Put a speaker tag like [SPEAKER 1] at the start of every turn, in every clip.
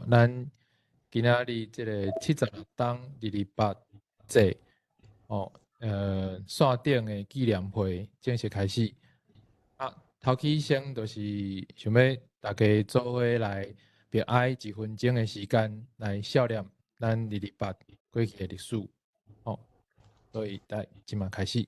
[SPEAKER 1] 咱今仔日這个76冬二二八節，哦，線頂的紀念會正式開始。啊，頭起先就是想欲大家做伙來默哀一分鐘的時間，來悼念咱二二八過去的歷史。哦，所以來這馬開始。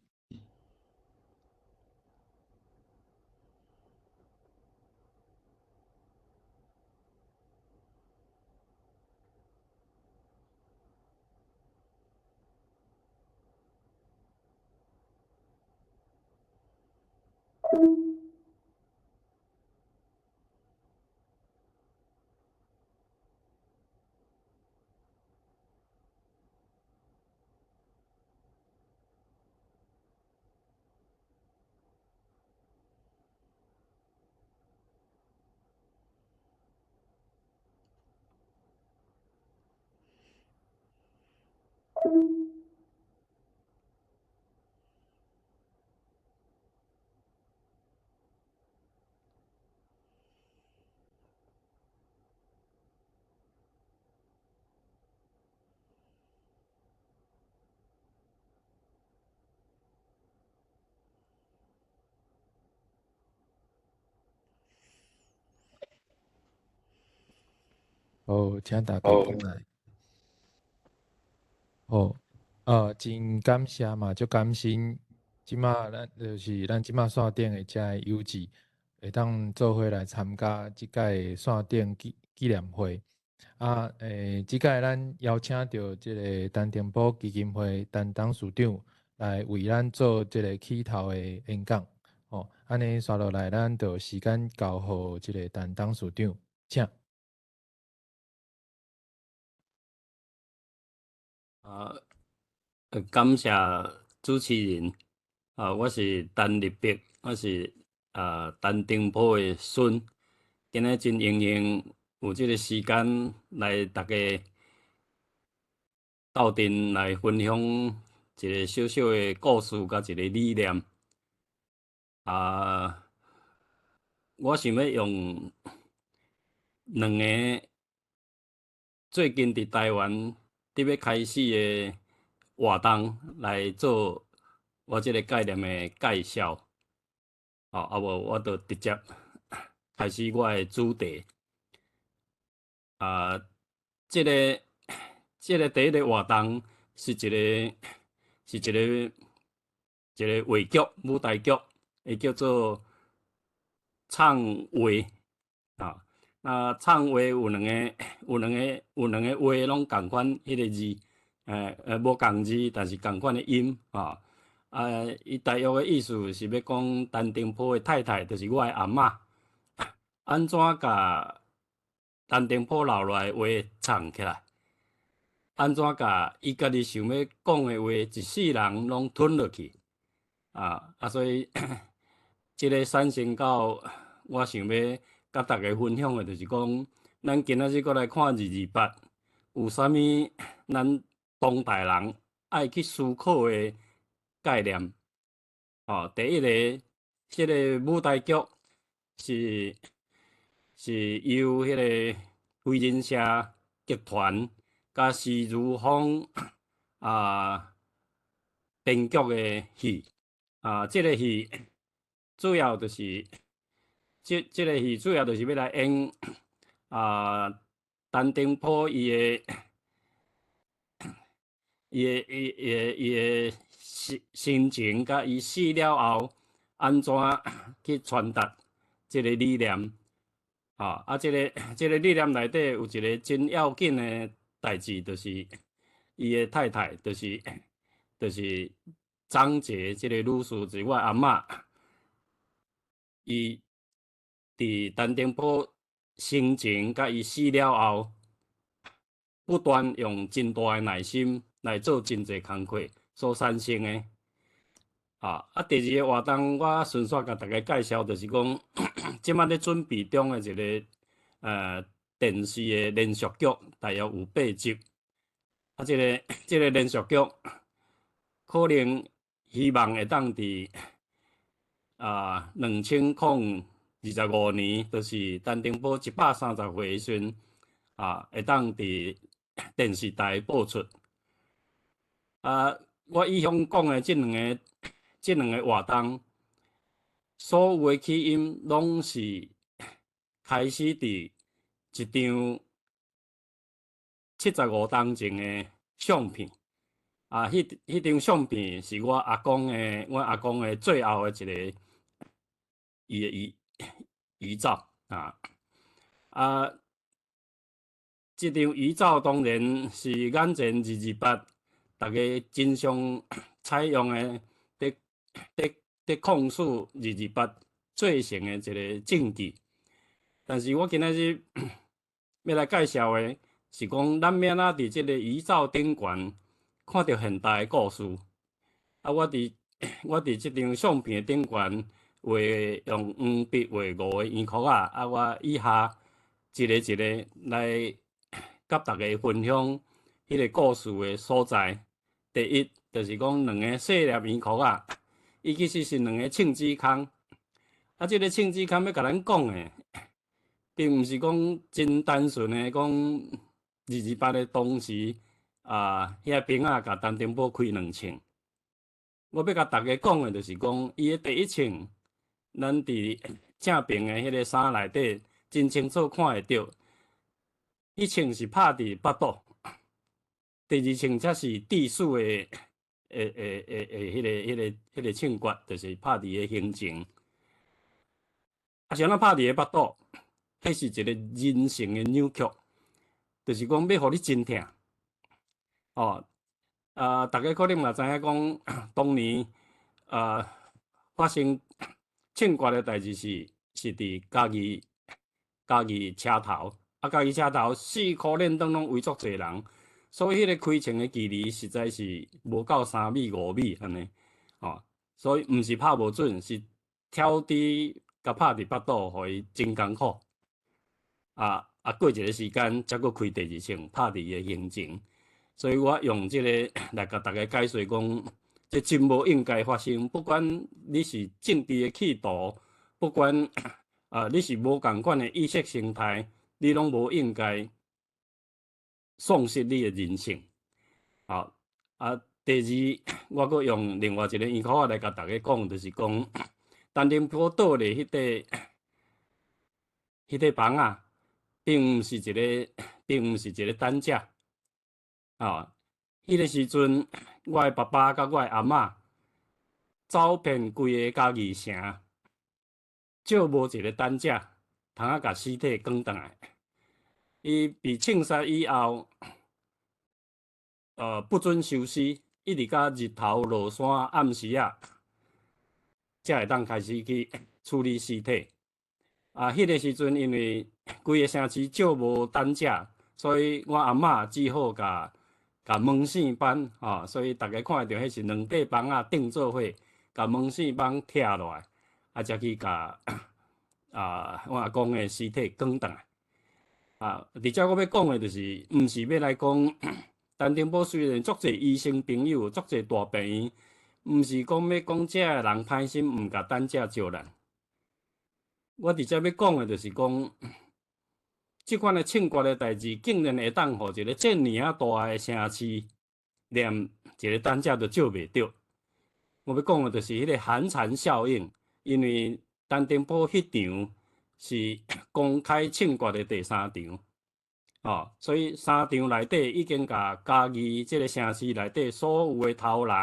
[SPEAKER 1] 好，請大家轉來。好，真感謝嘛，足感謝，這馬咱就是咱這馬線頂的遮的友誼，會當做伙來參加這擺的線頂紀念會。啊，這擺咱邀請著這个陳澄波基金會陳董事長來為咱做這个起頭的演講。吼，按呢紲落來，咱就時間交予這个陳董事長，請。
[SPEAKER 2] 啊，感謝主持人。啊，我是陳立碧，我是陳澄波的孫。今日真榮幸有這个時間來大家鬥陣來分享一个小小的故事佮一个理念。啊，我想欲用兩个最近佇台灣佇欲開始的活動來做我這个概念的介紹。哦，啊無我就直接開始我的主題。啊，這个第一个活動是一个話劇舞台劇，會叫做唱話。啊，那唱話有兩个話攏仝款彼个字，無仝字，但是仝款的音，啊。啊，伊大約的意思是欲講陳澄波的太太，就是我的阿嬤，按怎共陳澄波留落來的話唱起來？按怎共伊家己想欲講的話，一世人攏吞落去？啊，所以這个產生到我想欲佮大家分享的，就是講，咱今仔日閣來看二二八，有啥物咱當代人愛去思考的概念？哦，第一个，這个舞台劇是由彼个飛人社劇團佮施如芳編劇的戲。啊，這个戲主要就是欲來演陳澄波伊的心情，佮伊死了後，按怎去傳達這个理念？啊，這个理念內底有一个真要緊的代誌，就是伊的太太，就是張捷這个女士，就是我阿嬤。伊佇陳澄波生前佮伊死了後，不斷用真大的耐心來做真濟工課所產生的。啊，第二个活動，我順紲共大家介紹，就是講，這馬咧準備中的一个電視的連續劇，大約有八集。啊，這个連續劇可能希望會當佇2025年，就是陳澄波130歲的時陣，啊，會當佇電視台播出。啊，我以上講的這兩個活動，所有的起因攏是開始佇一張75冬前的相片。啊，彼張相片是我阿公的最後的一个伊的遺照啊。啊，這張遺照當然是眼前228，逐家真常採用的，佇控訴二二八罪成的一个證據。但是我今仔日欲來介紹的是講，咱欲按怎佇這个遺照頂懸看著現代的故事。啊，我佇這張相片頂懸畫用黃筆畫五个圓箍仔，啊，我以下一個一個來佮大家分享彼个故事的所在。第一，就是講兩个細粒圓箍仔，伊其實是兩个銃子空。啊，這个銃子空欲共咱講的，並毋是講真單純的講二二八的當時啊，遐兵仔共陳澄波開兩槍。我欲共大家講的，就是講伊的第一槍，咱佇正爿的彼个衫內底真清楚看會著，彼槍是拍佇腹肚。第二槍才是致死的彼个槍決，就是拍佇个胸前。啊，啥物拍佇个腹肚？彼是一个人性的扭曲，就是講欲予你真疼。哦，啊，大家可能嘛知影講，當年啊發生槍決的代誌是佇嘉義車頭，啊，嘉義車頭四箍連燈攏圍足濟人，所以彼个開槍的距離實在是無夠3米5米按呢，哦，所以毋是拍無準，是挑佇共拍佇腹肚，予伊真艱苦。啊，過一个時間，才閣開第二槍，拍佇伊的胸前。所以我用這个來共大家解說講，這真無應該發生。不管你是政治的企圖，不管啊你是無仝款的意識形態，你攏無應該喪失你的人性。好，啊，第二，我閣用另外一个圓箍仔來共大家講，就是講陳澄波倒咧彼塊枋仔，並毋是一个擔架。啊，彼个時陣，我的爸爸佮我的阿嬤走遍規个嘉義城，借無一个擔架，通仔共屍體扛轉來。伊被槍殺以後，不准收屍，一直到日頭落山暗時仔，才會當開始去處理屍體。啊，彼个時陣因為規个城市借無擔架，所以我阿嬤只好共門線板，吼，所以大家看會著彼是兩塊枋仔釘做伙，共門線板拆落來，啊，才去共啊我阿公的屍體扛轉來。啊，佇遮我欲講的就是，毋是欲來講，陳澄波雖然足濟醫生朋友，足濟大病院，毋是講欲講遮的人歹心，毋共擔架招咱。我佇遮欲講的，就是講，這款的槍決的代誌，竟然會當予一个遮爾仔大的城市，連一个擔架都借袂著。我欲講的就是彼个寒蟬效應，因為陳澄波彼場是公開槍決的第三場，哦，所以三場內底已經共嘉義這个城市內底所有的頭人、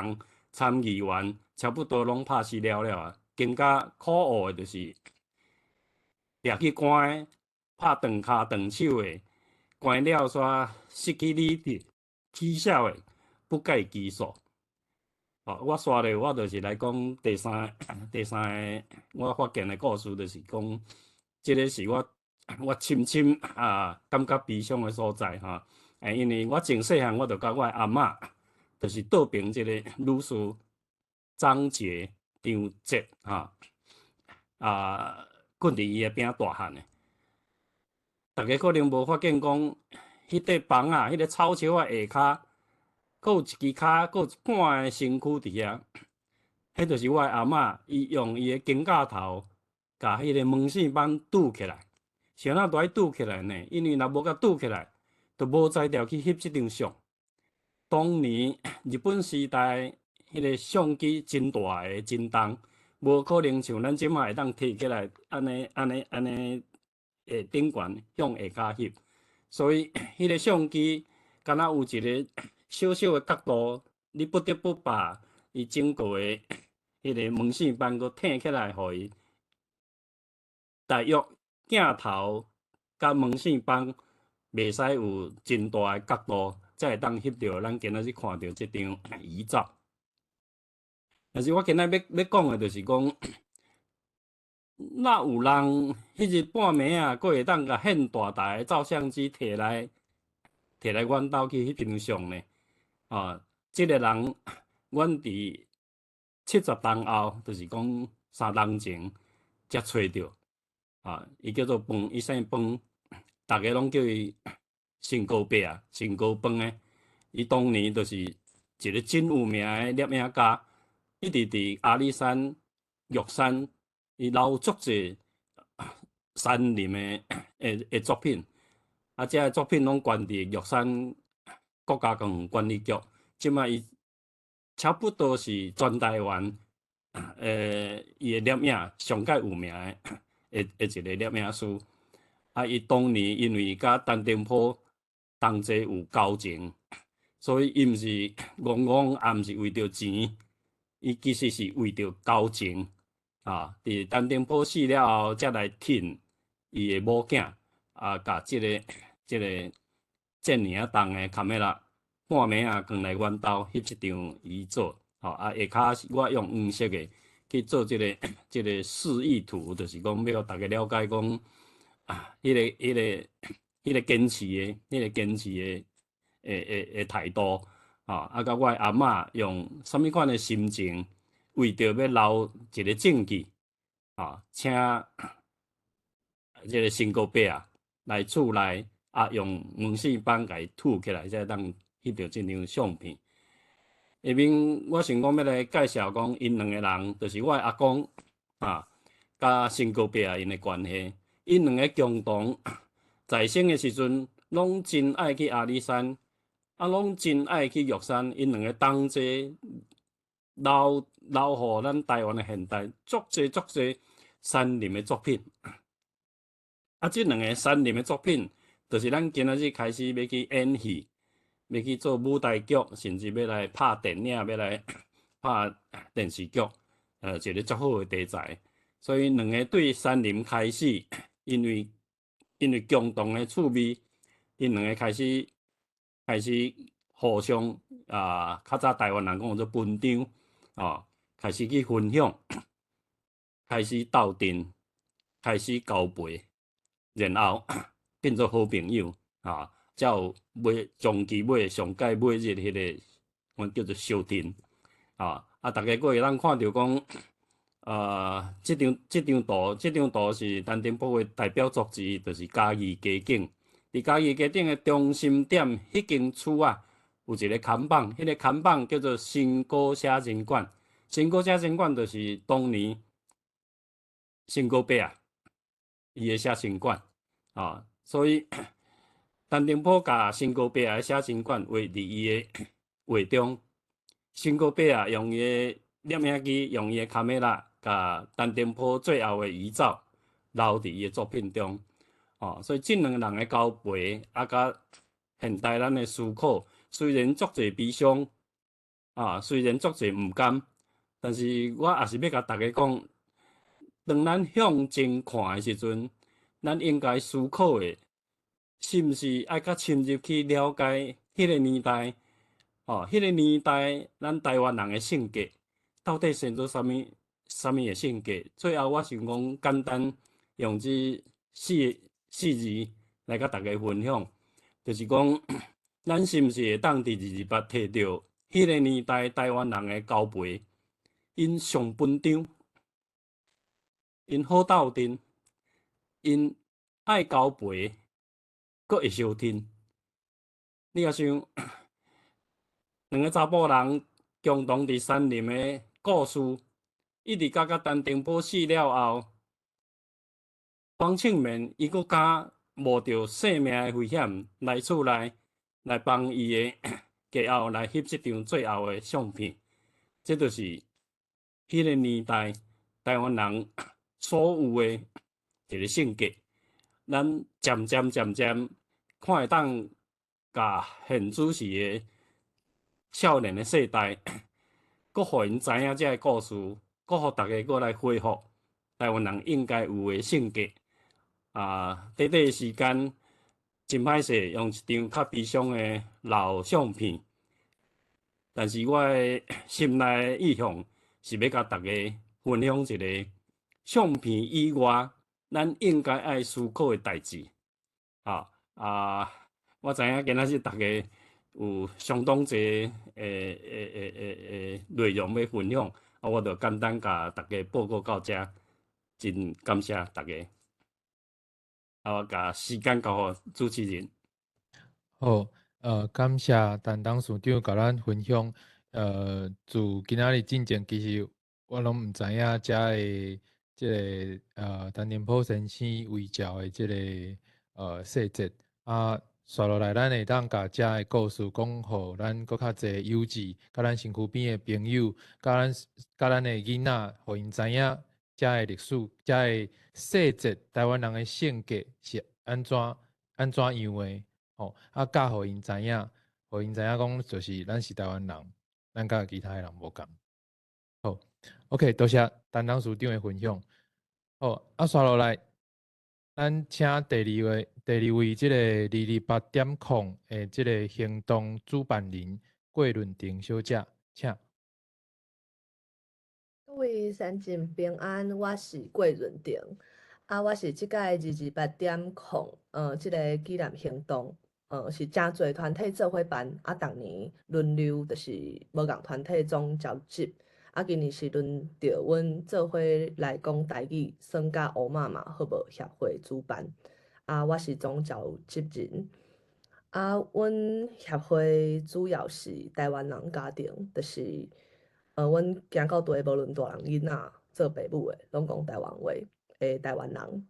[SPEAKER 2] 參議員，差不多攏拍死了了啊。更加可惡的就是掠去關的，拍斷跤斷手的，關了煞失去理智、起痟的，不計其數。哦，我煞咧，我就是來講第三个我發現的故事，就是講，這个是我深深啊感覺悲傷的所在吼。因為我從細漢我就佮我的阿嬤，就是倒爿這个女士張傑張哲吼，啊，睏佇伊的邊仔大漢的。大家可能無發現講，彼塊枋仔，彼个草樹仔下跤，閣有一支跤，閣有一半的身軀佇遐。彼就是我的阿嬤，伊用伊的肩胛頭，共彼个門線板拄起來，啥人都愛拄起來呢？因為若無共拄起來，就無才調去翕這張相。當年日本時代，彼個相機真大个、真重，無可能像咱這馬會當提起來，按呢、按呢、按呢，下頂懸向下跤翕。所以，彼個相機敢若有一個小小的角度，你不得不把伊整個的彼個門線板閣挺起來，予伊大約鏡頭佮門線板袂使有真大的角度，才會當翕著咱今仔日看著這張遺照。但是我今仔欲講的，就是講，哪有人彼日半暝仔，閣會當共現大台的照相機提來阮兜去翕張相呢？啊，這個人，阮佇70冬後，就是講3冬前才揣著。啊，伊叫做彭，伊姓彭，逐家攏叫伊新高伯啊，新高彭的。伊當年就是一個真有名的攝影家。一直佇阿里山、玉山，伊留足濟山林的作品，啊，這个作品攏懸佇玉山國家公園管理局。這馬伊差不多是全台灣，伊的攝影上蓋有名的一個攝影師。啊，伊當年因為佮陳澄波同齊有交情，所以伊毋是戇戇，也毋是為著錢。伊其實是為著交情，啊，佇陳澄波死了後，才來挺伊的某囝，啊，共這個遮爾仔重的卡梅拉，半暝仔扛來阮兜翕這張遺作，吼，啊，下跤是我用黃色的去做這個示意圖，就是講欲予逐家了解講，啊，彼個堅持的態度。啊！啊，佮我的阿嬤用啥物款的心情，為著欲留一個證據，啊，請這個新高伯仔來厝內，啊，用門線板共伊吐起來，才會當翕著這張相片。下面我想講欲來介紹講，𪜶兩個人，就是我的阿公啊，佮新高伯仔𪜶的關係。𪜶兩个共同在生的時陣，攏真愛去阿里山。啊，攏真愛去玉山，𪜶兩个同齊留予咱台灣的現代足濟足濟山林的作品。啊，這兩个山林的作品，就是咱今仔日開始欲去演戲，欲去做舞台劇，甚至欲來拍電影，欲來拍電視劇，一個足好的題材。所以兩个對山林開始，因為共同的趣味，𪜶兩个開始互相啊，較早台灣人講做分張，哦，開始去分享，開始鬥陣，開始交陪，然後變做好朋友，啊，才有買長期買上蓋買入彼个，阮叫做相陣，啊，啊，逐家閣會當看著講，這張圖是陳澄波的代表作之一，就是嘉義街景。佇嘉義街景的中心點，彼間厝仔有一個看板，彼個看板叫做新高寫真館。新高寫真館就是當年新高伯仔，伊的寫真館，啊，所以陳澄波共新高伯仔的寫真館畫佇伊的畫中，新高伯仔用伊的攝影機，用伊的卡梅拉，共陳澄波最後的遺照留佇伊的作品中。哦，所以這兩個人的交陪，啊，佮現代咱的思考，雖然足濟悲傷，啊，雖然足濟毋甘，但是我也是欲共逐家講，當咱向前看的時陣，咱應該思考的，是毋是愛較深入去了解彼個年代？哦，彼個年代咱台灣人的性格，到底生做啥物？啥物的性格？最後我想講簡單用這四字來共逐家分享，就是講，咱是毋是會當佇228提著彼個年代台灣人的交陪，𪜶上分張，𪜶好鬥陣，𪜶愛交陪，閣會相挺。你若想，兩个查埔人共同佇山林的故事，一直到陳澄波死了後。黃慶綿伊閣敢冒著性命的危險來厝內來幫伊的繼後來翕這張最後的相片，這就是彼个年代台灣人所有的一个性格。咱漸漸漸漸看會當共現主時的少年的世代，閣予𪜶知影這个故事，閣予逐家閣來恢復台灣人應該有的性格。啊，短短的時間真歹勢，用一張較悲傷的老相片，但是我的心內的意向是欲共逐家分享一个相片以外，咱應該愛思考的代誌。啊啊，我知影今仔日逐家有相當濟的的的的的內容欲分享，啊，我就簡單共逐家報告到遮，真感謝逐家。啊，我共時間交予主持人。
[SPEAKER 1] 好，感謝陳董事長共咱分享。自今仔日進前，其實我攏毋知影遮的這个陳澄波先生遺照的這个細節。啊，紲落來，咱會當共遮的故事講予咱閣較濟友志，佮咱身軀邊的朋友，佮咱的囡仔，予𪜶知影遮的歷史，遮的細節，台灣人的性格是按怎按怎樣的，吼，啊，教予𪜶知影，予𪜶知影講，就是咱是台灣人，咱佮其他的人無仝。好，OK，多謝陳董事長的分享。好，啊，紲落來，咱請第二位這个228.0的這个行動主辦人郭潤婷小姐，請。
[SPEAKER 3] 各位三進平安，我是郭潤婷。啊，我是這屆228.0，這个紀念行動，是誠濟團體做伙辦，啊，逐年輪流就是無仝團體總召集。啊，今年是輪著阮做伙來講台語，算佮烏媽媽好無協會主辦。啊，我是總召集人。啊，阮協會主要是台灣人家庭，就是，阮行到佗，無論大人囡仔做爸母的，攏講台灣話的台灣人。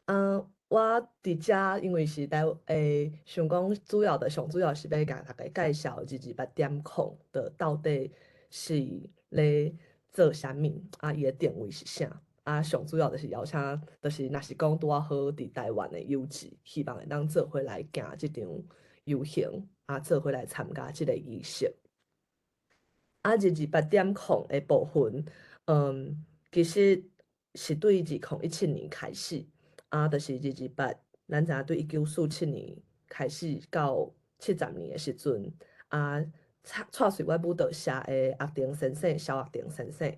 [SPEAKER 3] 啊，我佇遮因為是想講主要的上主要是欲共大家介紹228.0的到底是咧做啥物，啊，伊的定位是啥？啊，上主要就是邀請，就是若是講拄仔好佇台灣的友志，希望會當做伙來行這場遊行，啊，做伙來參加這个儀式。啊，二二八點空的部分，其實是對2017年開始，啊，就是二二八，咱知影對1947年開始到70年的時陣，啊，蔡穗月舞蹈社的阿定先生，蕭阿定先生，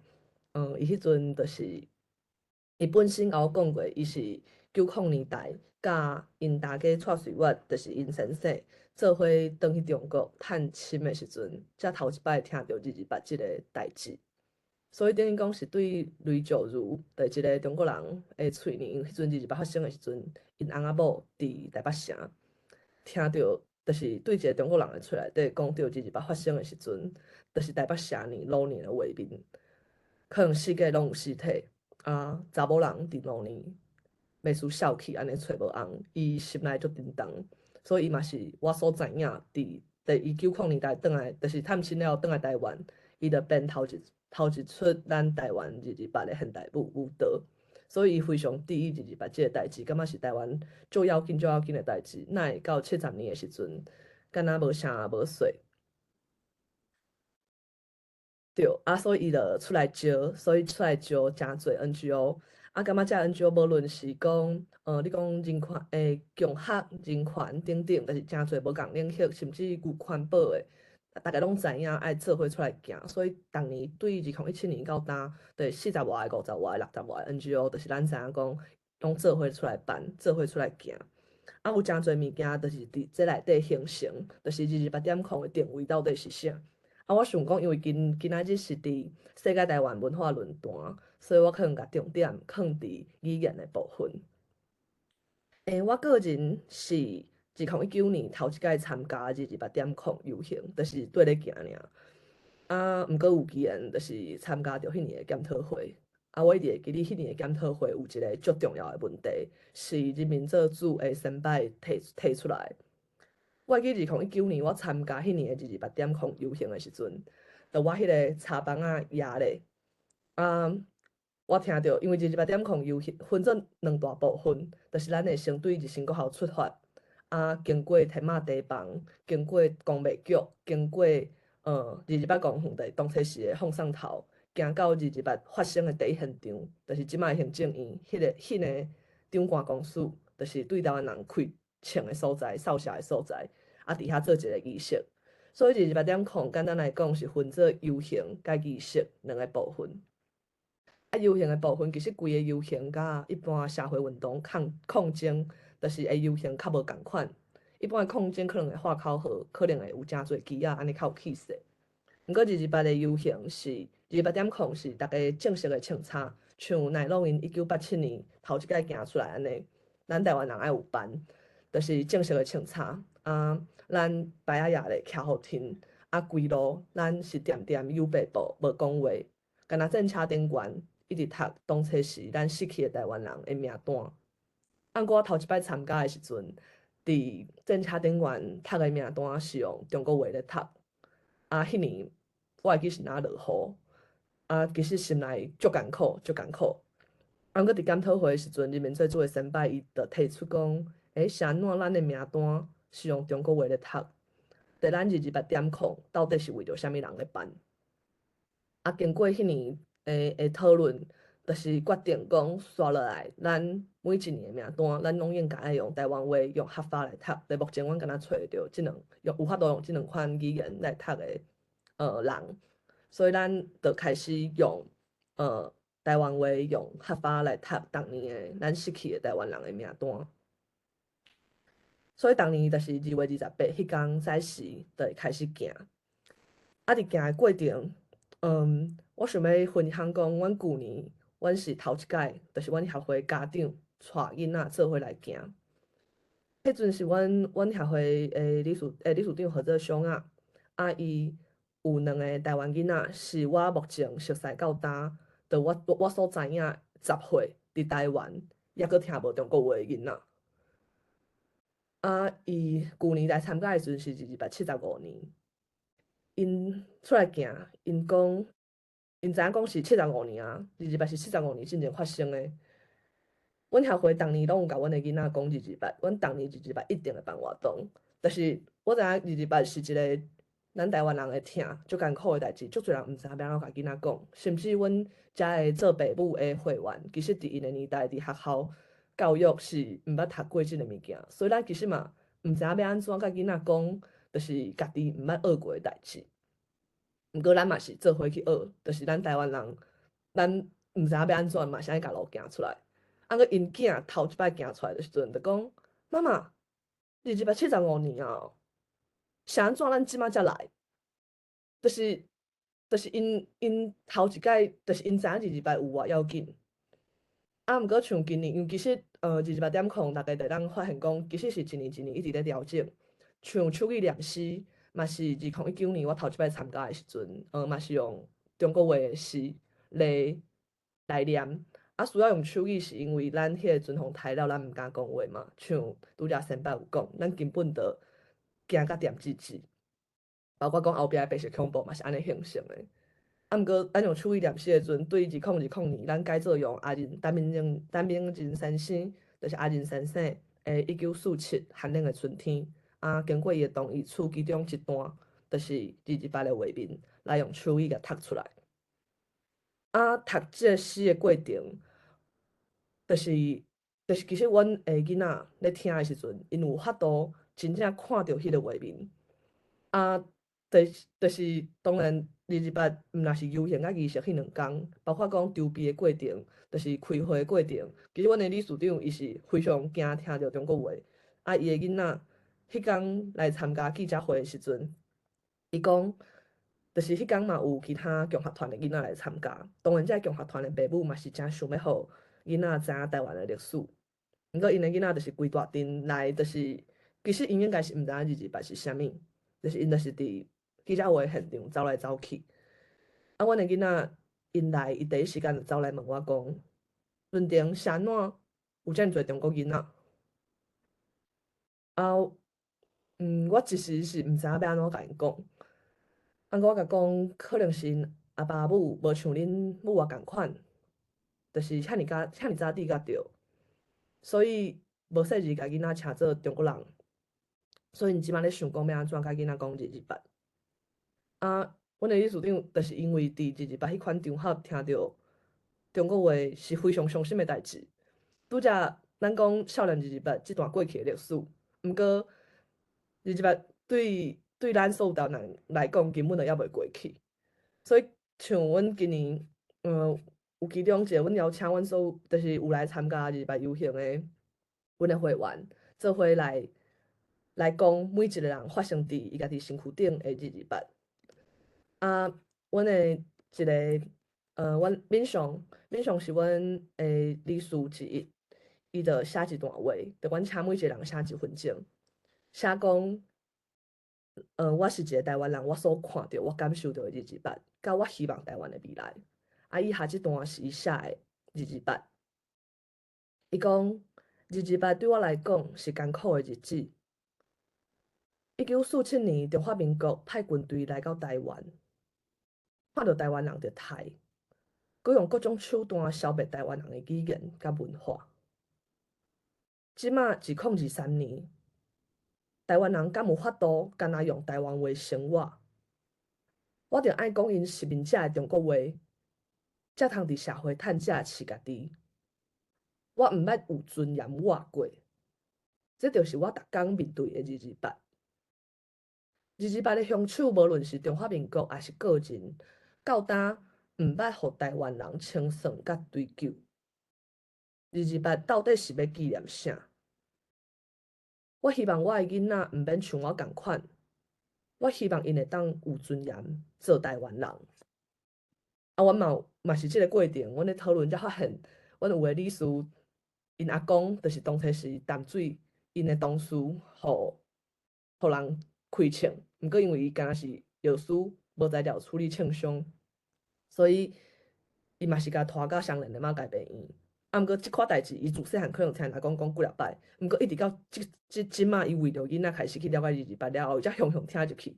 [SPEAKER 3] 伊彼陣就是，伊本身共我講過，伊是90年代，佮𪜶大家蔡穗月，就是𪜶先生做伙轉去中國探親的時陣，才頭一擺聽著二二八這个代誌。所以等於講是對雷兆如，就是一个中國人的喙呢，因為彼陣二二八發生的時陣，𪜶翁仔某佇台北城，聽著，就是對一个中國人的喙內底講著二二八發生的時陣，就是台北城呢魯年的畫面，可能四界攏有屍體，啊，查某人佇路呢，袂輸笑去按呢揣無翁，伊心內足沉重，所以伊嘛是我所知影，佇1990年代轉來，就是探親了轉來台灣，伊就編頭一齣咱台灣二二八的現代舞舞蹈，所以伊非常注意二二八這个代誌，感覺是台灣足要緊、足要緊的代誌。哪會到70年的時陣，敢若無聲無息？對，啊，所以伊就出來招，所以出來招誠濟 NGO。啊，感覺這 NGO 無論是講，你講人權、共學人權等等，就是誠濟無仝領域，甚至有環保的，逐家攏知影愛做伙出來行。所以逐年對2017年到今，對40外个、50外个、60外个 NGO，就是咱知影講，攏做伙出來辦，做伙出來行。啊，有誠濟物件，就是佇這內底形成，就是228.0的定位到底是啥？啊，我想講，因為今仔日是佇世界台灣文化論壇，所以我可能共重點放佇語言的部分。我個人是2019年頭一擺參加228.0遊行，就是綴咧行爾。啊，毋過有機緣，就是參加著彼年的檢討會。啊，我一直會記得彼年的檢討會有一个足重要的問題，是人民做主的先輩提出來。我會記2019年我參加彼年的228.0遊行的時陣，就我彼个柴枋仔攑咧，啊，我聽著，因為二二八點空遊行分做兩大部分，就是咱會先對日新國校出發，啊，經過天馬茶房，經過公賣局，經過二二八公園的當初時的放送頭，行到二二八發生的第一現場，就是這擺行政院彼个長官公署，就是對台灣人開槍的所在、掃射的所在，啊，佇遐做一个儀式。所以二二八點空簡單來講是分做遊行佮儀式兩个部分。啊，遊行的部分其實規个遊行佮一般社會運動抗爭，就是會遊行較無仝款。一般的抗爭可能會喊口號，可能會有誠濟旗仔，按呢較有氣勢。毋過二二八的遊行是二二八點空是逐家正式的穿插，像奈洛𪜶1987年頭一擺行出來按呢，咱台灣人愛有扮，就是正式的穿插。啊，咱牌仔攑咧徛予挺，啊，規路咱是恬恬有白步，無講話，敢若戰車頂懸一直讀當初時咱死去的台灣人的名單。啊，毋過我頭一擺參加的時陣，佇戰車頂懸讀的名單是用中國話咧讀。啊，彼年我會記是若落雨，啊，其實心內足艱苦，足艱苦。啊，毋過佇檢討會的時陣，人民做主的先輩伊就提出講，欸，是按怎咱的名單是用中國話咧讀？佇咱二二八點空到底是為著啥物人咧辦？啊，經過彼年的討論，就是決定講，紲落來，咱每一年的名單，咱攏應該愛用台灣話用客話來讀。佇目前，阮敢若揣著這兩用有法度用這兩款語言來讀的人，所以咱就開始用台灣話用客話來讀逐年的咱死去的台灣人的名單。所以逐年就是2月28彼工早時就會開始行。啊，佇行的過程，我想欲分享講，阮舊年阮是頭一擺，就是阮協會家長帶囡仔做伙來行。彼陣是阮協會的理事長號做小雅，啊，伊有兩个台灣囡仔，是我目前熟似到今，就我所知影10歲佇台灣，猶閣聽無中國話的囡仔。啊，伊舊年來參加的時陣是22875年，𪜶出來行，𪜶講，𪜶知影講是七十五年啊，二二八是七十五年進前發生的。阮協會逐年攏有共阮的囡仔講二二八，阮逐年二二八一定會辦活動。但是我知影二二八是一个咱台灣人會疼、足艱苦的代誌，足濟人毋知影欲按怎共囡仔講，甚至阮遮的做爸母的會員，其實佇𪜶的年代佇學校教育是毋捌讀過這个物件，所以咱其實嘛毋知影欲按怎共囡仔講，就是家己毋捌學過的代誌。毋過咱嘛是做伙去學，就是咱台灣人，咱毋知影欲按怎嘛是愛共路行出來。啊，閣𪜶囝頭一擺行出來的時陣，就講：媽媽，二二八七十五年啊，是按怎咱這擺才來？就是𪜶頭一擺，就是𪜶知影二二八有偌要緊。啊，毋過像今年，因為其實228.0，逐家就會當發現講，其實是一年一年一直咧調整。像手語念詩，嘛是2019年我頭一擺參加的時陣，嘛是用中國話的詩來念。啊，需要用手語是因為咱彼个陣予刣了，咱毋敢講話嘛。像拄才先輩有講，咱根本就驚甲恬吱吱。包括講後壁的白色恐怖嘛是按呢形成的。啊，毋過咱用手語念詩的時陣，對2020年，咱改做用阿仁陳明仁先生，就是阿仁先生的1947寒冷的春天，啊，經過伊的同意，取其中一段，就是二二八的畫面，來用手語共讀出來。啊，讀這个詩的過程，就是其實阮的囡仔咧聽的時陣，𪜶有法度真正看著彼个畫面。啊，就是當然二二八毋若是遊行佮儀式彼兩工，包括講籌備的過程，就是開會的過程。其實阮的理事長伊是非常驚聽著中國話，啊，伊的囡仔彼工來參加記者會的時陣，伊講，就是彼工嘛有其他共學團的囡仔來參加。當然，這个共學團的爸母嘛是誠想欲予囡仔知影台灣的歷史。毋過𪜶的囡仔就是規大陣來，就是其實𪜶應該是毋知影二二八是啥物，就是𪜶就是佇記者會現場走來走去。啊，阮的囡仔 𪜶來，伊第一時間就走來問我講：潤婷是按怎有遮爾濟中國囡仔？啊，我一時是毋知影欲按怎共𪜶講。啊，我共講，可能是𪜶阿爸阿母無像恁母仔仝款，就是遐爾早遐爾早佇較著，所以無細字共囡仔稱做中國人，所以𪜶這擺咧想講欲按怎共囡仔講二二八。啊，阮的理事長就是因為佇二二八彼款場合聽著中國話是非常傷心的代誌。拄才咱講少年二二八這段過去的歷史，毋過二二八對咱所有台灣人來講，根本就猶未過去。所以像阮今年，有其中一個阮邀請阮所有，就是有來參加二二八遊行的阮的會員，做伙來講每一個人發生佇伊家己身軀頂的二二八。啊，阮的一個，阮敏雄，敏雄是阮的理事之一，伊就寫一段話，就阮請每一個人寫一分鐘，寫講，我是一個台灣人，我所看著、我感受著的二二八，佮我希望台灣的未來。啊，以下這段是伊寫的二二八，伊講二二八對我來講是艱苦的日子。1947年，中華民國派軍隊來到台灣，看著台灣人著刣，閣用各種手段消滅台灣人的語言佮文化。這馬2023年，台灣人敢有法度干焦用台灣話生活？我著愛講𪜶殖民者的中國話，才通佇社會趁食飼家己。我毋捌有尊嚴活過，這就是我逐工面對的二二八。二二八的兇手，無論是中華民國抑是個人，到今毋捌予台灣人清算佮追究。二二八到底是欲紀念啥？我希望我的囡仔毋免像我仝款，我希望𪜶會當有尊嚴做台灣人。啊，阮嘛有嘛是這个過程，阮咧討論才發現，阮有的理事，𪜶阿公就是當初是淡水𪜶的同事，予人開槍，毋過因為伊敢若是藥師，無才調處理槍傷，所以伊嘛是共拖到雙連的馬偕病院。啊，毋過這款代誌，伊自細漢可能聽阿公講幾若擺，毋過一直到這這這馬，伊為著囡仔開始去了解二二八了後，伊才雄雄聽入去。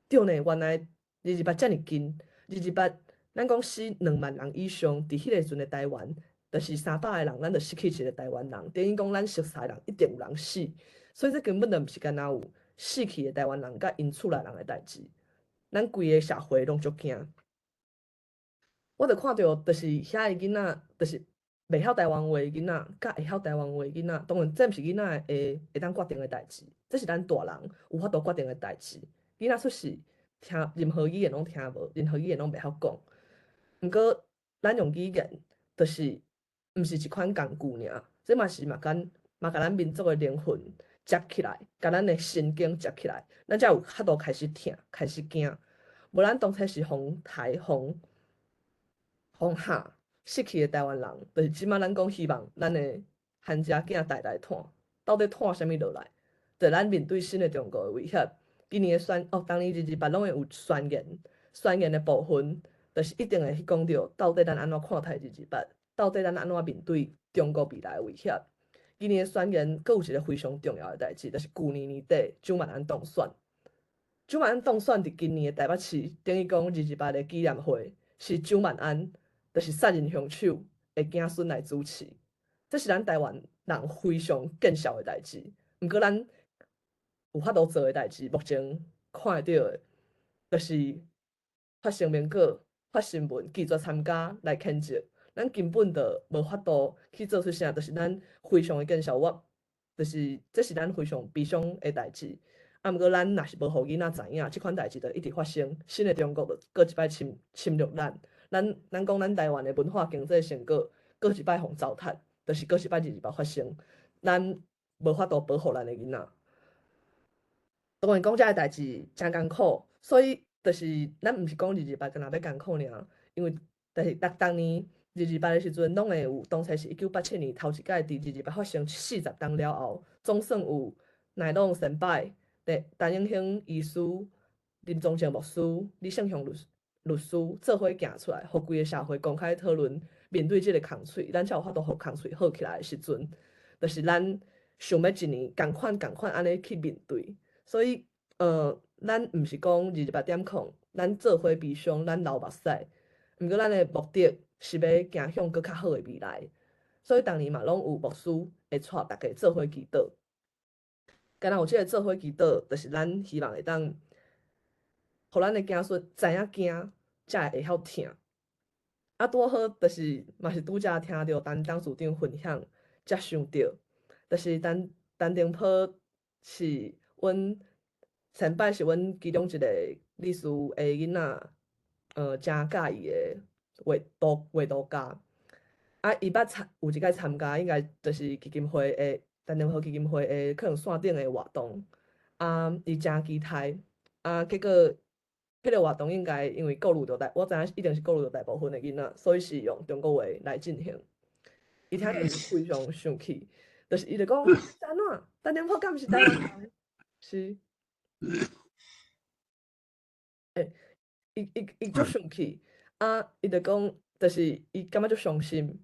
[SPEAKER 3] 對呢，原來二二八遮爾近，二二八，咱講死2萬人以上，佇彼个時陣的台灣，就是300個人，咱就失去一個台灣人，等於講咱熟似人一定有人死，所以這根本就毋是干焦有死去的台灣人佮𪜶厝內人的代誌，咱規个社會攏足驚。我就看著，就是遐个囡仔，就是袂曉台灣話的囡仔，佮會曉台灣話的囡仔，當然這毋是囡仔會當決定的代誌，這是咱大人有法度決定的代誌。囡仔出世聽任何語言攏聽無，任何語言攏袂曉講。毋過咱用語言，就是毋是一款工具爾，這嘛是嘛共嘛共咱民族的靈魂接起來，共咱的神經接起來，咱才有法度開始疼，開始驚。無咱當初是予刣予予嚇死去的台灣人，就是這馬咱講希望咱的番仔囝代代湠，到底湠啥物落來？就咱面對新的中國的威脅，今年的宣哦，當年二二八攏會有宣言，宣言的部分，就是一定會去講著到底咱按怎看待二二八，到底咱按怎面對中國未來的威脅。今年的宣言閣有一個非常重要的代誌，就是舊年年底蔣萬安當選。蔣萬安當選佇今年的台北市，等於講二二八的紀念會是蔣萬安，就是殺人兇手的子孫來主持。這是咱台灣人非常見笑的代誌。毋過咱有法度做的代誌，目前看會著的，就是發聲明稿、發新聞，拒絕參加來譴責。咱根本就無法度去做出啥，就是咱非常的見笑。我就是這是咱非常悲傷的代誌。啊，毋過咱若是無予囡仔知影，這款代誌就一直發生。新的中國就閣一擺侵略咱。咱講咱台灣的文化經濟成果，閣一擺予糟蹋，就是閣一擺二二八發生。咱無法度保護咱的囡仔。當然講這个代誌誠艱苦，所以就是咱毋是講二二八干焦欲艱苦爾，因為就是逐逐年二二八的時陣，攏會有當初是1987年頭一擺佇二二八發生40冬了後，總算有乃朗先輩、陳永興醫師、林宗正牧師、李勝雄律律師做伙行出來，予規个社會公開討論，面對這个空喙，咱才有法度予空喙好起來的時陣，就是咱想欲一年仝款仝款按呢去面對。所以，咱毋是講28.0，咱做伙悲傷，咱流目屎，毋過咱的目的是欲行向閣較好的未來。所以，逐年嘛攏有牧師會帶大家做伙祈禱。敢若有這个做伙祈禱，就是咱希望會當，予咱的子孫知影驚，才會會曉疼。啊，拄好就是嘛是拄才聽著陳董事長分享，才想著，就是陳陳澄波是阮前擺是阮其中一个理事的囡仔，誠佮意的畫圖畫圖家。啊，伊捌參有一擺參加，應該就是基金會的陳澄波基金會的可能線頂的活動。啊，伊誠期待，啊，結果彼个活動應該因為顧慮著大，我知影一定是顧慮著大部分的囡仔，所以是用中國話來進行。伊聽著非常生氣，就是伊就講：按怎？陳澄波敢毋是台灣人？是。欸，伊伊伊足生氣，啊，伊就講，就是伊感覺足傷心，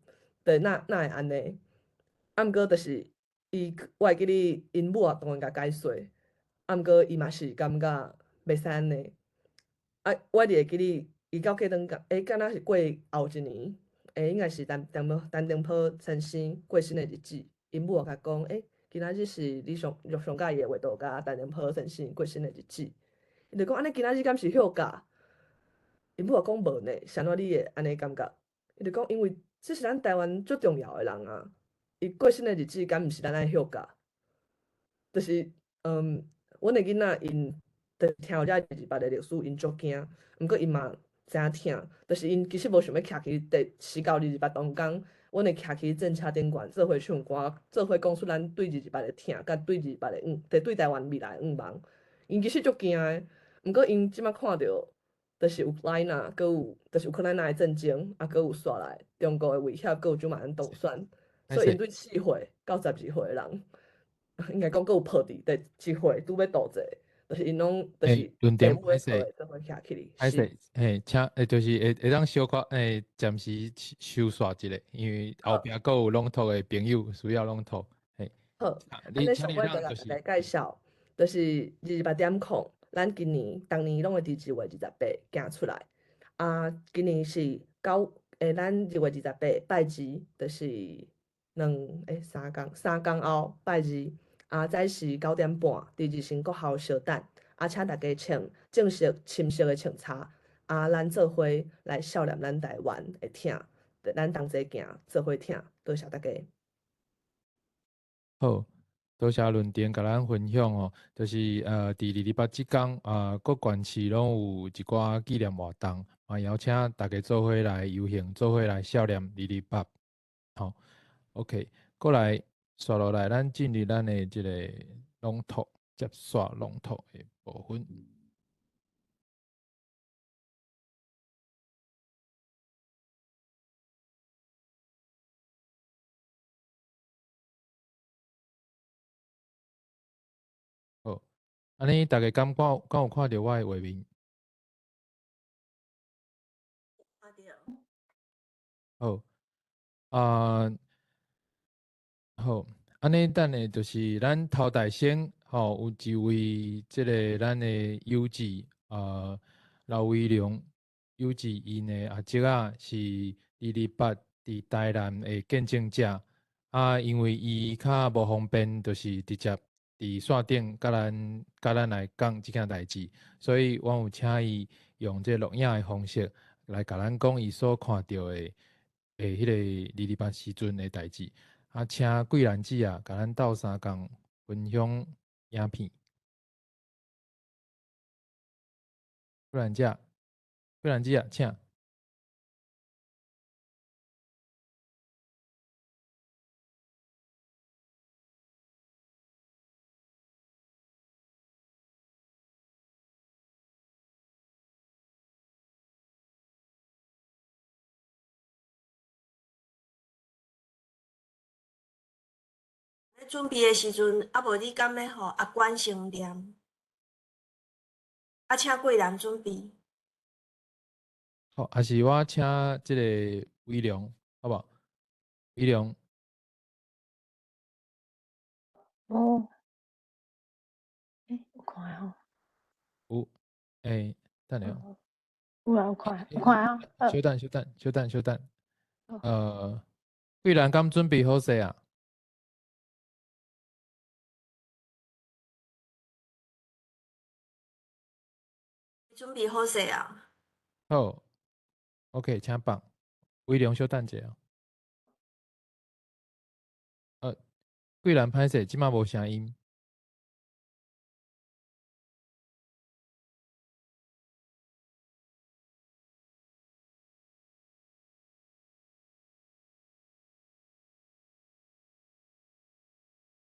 [SPEAKER 3] 就哪哪會按呢？啊，毋過就是伊，我會記得𪜶母也當然共解說，啊，毋過伊嘛是感覺袂使按呢。啊，我佇會記得伊到過轉工，欸，敢若是過後一年，欸，應該是陳陳陳澄波先生過身的日子，𪜶母也共講，欸，今仔日是你上上佮意的畫圖家陳澄波先生過身的日子。伊就講按呢今仔日敢是休假？𪜶母也講無呢，是按怎你會按呢感覺？伊就講因為這是咱台灣足重要的人啊，伊過身的日子敢毋是咱愛休假？就是，阮的囡仔𪜶就聽著這二二八的歷史，𪜶足驚，毋過𪜶嘛知影疼，就是𪜶其實無想欲徛起第時到二二八當工，阮會徛起戰車頂懸，做伙唱歌，做伙講出咱對二二八的疼，佮對二二八的願，對台灣未來的願望。𪜶其實足驚的，毋過𪜶這馬看著，就是有烏克蘭，閣有就是烏克蘭的戰爭，啊，閣有紲來中國的威脅，閣有蔣萬安當選，所以𪜶對4歲到12歲的人，應該講閣有抱佇第一歲拄欲度者。就是𪜶攏就是
[SPEAKER 1] 論點
[SPEAKER 3] 歹勢，做伙徛起來。
[SPEAKER 1] 歹勢，嘿，請，就是會會當小可，欸，暫時收煞一下，因為後壁閣有朗讀的朋友需要朗讀，嘿。
[SPEAKER 3] 好，按呢上尾就來介紹，就是28.0，咱今年逐年攏會佇2月28行出來，啊，今年是九，欸，咱2月28拜二，就是兩，欸，三工，三工後拜二。啊，早時9點半，佇日新國校相等，啊，請大家穿正式深色的穿衫，啊，咱做伙來少念咱台灣的疼，咱同齊行，做伙疼，多謝大家。
[SPEAKER 1] 好，多謝論點共咱分享哦，就是佇二二八這工啊，各縣市攏有一寡紀念活動，嘛邀請大家做伙來遊行，做伙來少念二二八。好，OK，過來。紲落來，咱進入咱的這个朗讀，接續朗讀的部分。好，按呢大家敢看，敢有看著我的畫面？
[SPEAKER 4] 看著。
[SPEAKER 1] 好，啊。好，按呢等下就是咱頭大先吼，有一位這个咱的友姊啊，劉維良友姊𪜶的阿叔仔是二二八佇台南的見證者，啊，因為伊較無方便，就是直接佇線頂共咱共咱來講這件代誌，所以阮有請伊用這錄影的方式來共咱講伊所看著的的彼个二二八時陣的代誌。啊，請桂蘭姊啊，共咱鬥相共分享影片。桂蘭姐，桂蘭姊啊，請。
[SPEAKER 4] 準備的時陣，啊無你敢欲予阿關先念？啊，請貴人準備。
[SPEAKER 1] 好，抑是我請這个威龍，好無？威龍。
[SPEAKER 5] 哦。欸，有看吼？
[SPEAKER 1] 有，欸，等下哦。
[SPEAKER 5] 有啊，有看，有看啊。
[SPEAKER 1] 小等，小等，小等，小等。桂蘭敢準備好勢啊？
[SPEAKER 4] 準備好勢啊？
[SPEAKER 1] 好，OK，請放。威龍小等者哦。桂蘭歹勢，這馬無聲音。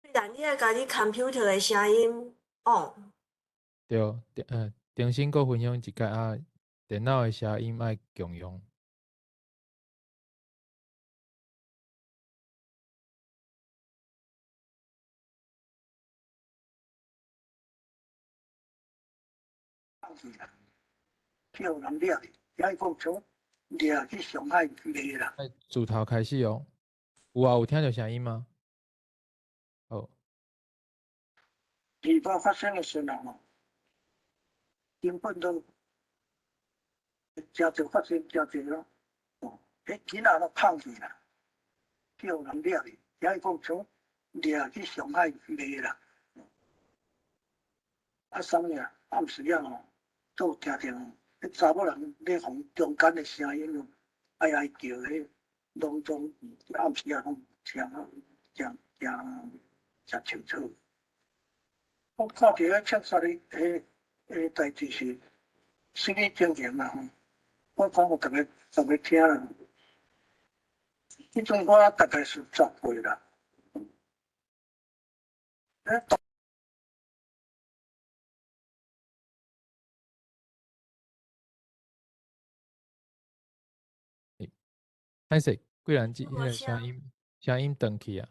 [SPEAKER 4] 桂蘭，你愛共你 computer 的聲音 on。
[SPEAKER 1] 對，重新閣分享一擺啊，電腦的聲音愛共用。
[SPEAKER 6] 叫人掠去，抑閣從掠去上海賣啦。
[SPEAKER 1] 自頭開始哦，有啊，有聽著聲音嗎？好。
[SPEAKER 6] 意外發生的時候吼，根本都誠濟發生誠濟咯，哦，彼囡仔攏空去啦，叫人掠去，抑閣從掠去上海賣啦。啊，啥物啊？暗時仔吼，都有聽著彼查某人咧予中間的聲音哦，哀哀叫，彼攏總暗時仔攏聽誠誠誠清楚。我看著彼槍殺的彼彼代誌是啥物情形啊？我講有逐个逐个聽啦。彼陣我大概是10歲啦。
[SPEAKER 1] 歹勢，桂蘭這彼个聲音聲音斷去啊。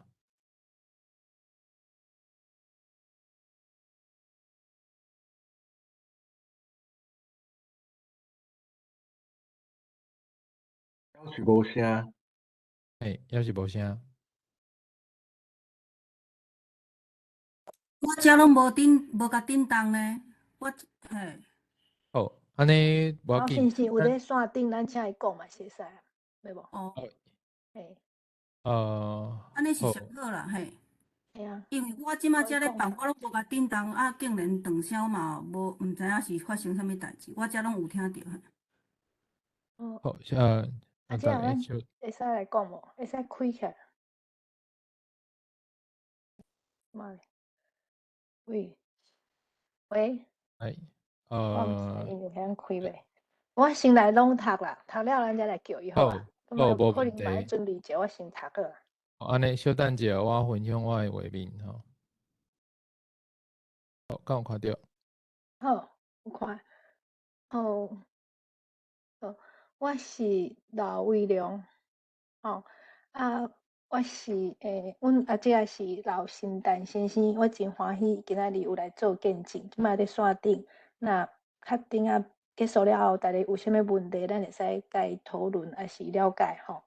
[SPEAKER 7] 猶是無聲。
[SPEAKER 1] 嘿，猶是無聲。
[SPEAKER 8] 我遮攏無震，無共震動呢。我嘿。
[SPEAKER 1] 好，按呢無要緊。
[SPEAKER 5] 是是有咧線頂，咱請伊講嘛是會使啊，對無？
[SPEAKER 8] 哦。
[SPEAKER 5] 嘿。
[SPEAKER 8] 按呢是上好啦，嘿。
[SPEAKER 5] 嘿啊。
[SPEAKER 8] 因為我這馬遮咧放，我攏無共震動，啊，竟然斷銷嘛，無，毋知影是發生啥物代誌，我遮攏有聽著。
[SPEAKER 5] 哦。
[SPEAKER 1] 好，
[SPEAKER 5] 啊，這樣咱會使來講無？會使開起來。媽咧，喂，喂。
[SPEAKER 1] 哎，
[SPEAKER 5] 我毋知𪜶有遐開袂？我先來攏讀啦，讀了咱才來叫伊好啊。
[SPEAKER 1] 好，無
[SPEAKER 5] 可
[SPEAKER 1] 問
[SPEAKER 5] 能嘛愛
[SPEAKER 1] 題。
[SPEAKER 5] 準備者，我先讀好啊。
[SPEAKER 1] 按呢，小等者，我分享我的畫面吼。好，敢有看著？
[SPEAKER 5] 好，有看。哦，好，我是劉威龍，吼，啊，我是阮阿姐是劉新誕先生，我真歡喜今仔日有來做見證，這擺佇線頂，若較頂仔結束了後，大家有啥物問題，咱會使共伊討論，抑是了解吼。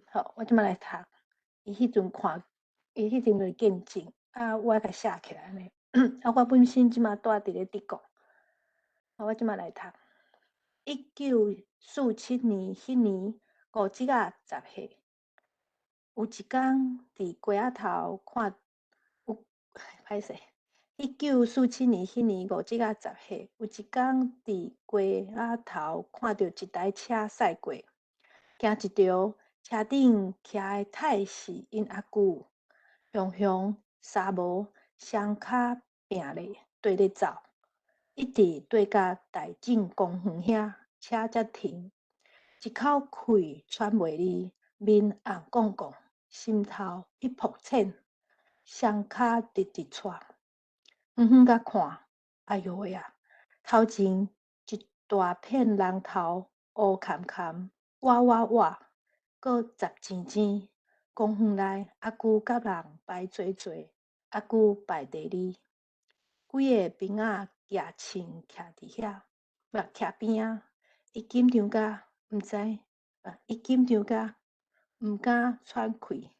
[SPEAKER 5] 好，我這擺來讀。伊彼陣看，伊彼陣就見證，啊，我共寫起來按呢。啊，我本身這擺住佇咧德國，啊，我這擺來讀。1947年彼年五子仔10歲，有一工佇街仔頭看有歹勢。1947年彼年五子仔10歲，有一工佇街仔頭看著一台車駛過，驚一著，車頂徛的太是𪜶阿舅，雄雄紗帽，雙跤拚咧綴咧走，一直綴到大正公園遐，車才停。一口氣喘袂離，面紅摃摃，心頭一撲淺，雙跤直直掣。遠遠共看，哎喲喂啊！頭前一大片人頭烏崁崁，倚倚倚，閣雜尖尖。公園內阿舅佮人排濟濟，阿舅排第二，幾个兵仔舉槍徛佇遐，徛邊仔，伊緊張甲毋知，伊緊張甲毋敢喘氣，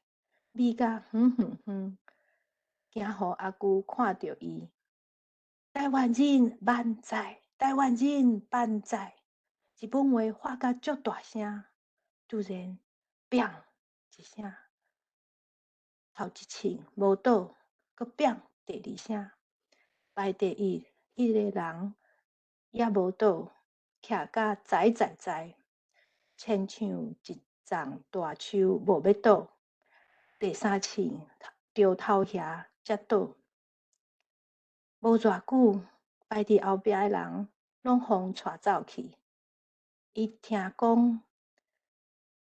[SPEAKER 5] 覕甲遠遠遠，驚予阿舅看著伊。台灣人萬載，台灣人萬載，日本話喊甲足大聲，突然，砰一聲，頭一銃無倒，閣砰第二聲，排第一彼个人也無倒，徛甲在在在，親像一叢大樹無欲倒。第三銃著頭額才倒。無偌久，排佇後壁的人攏予𤆬走去。伊聽講，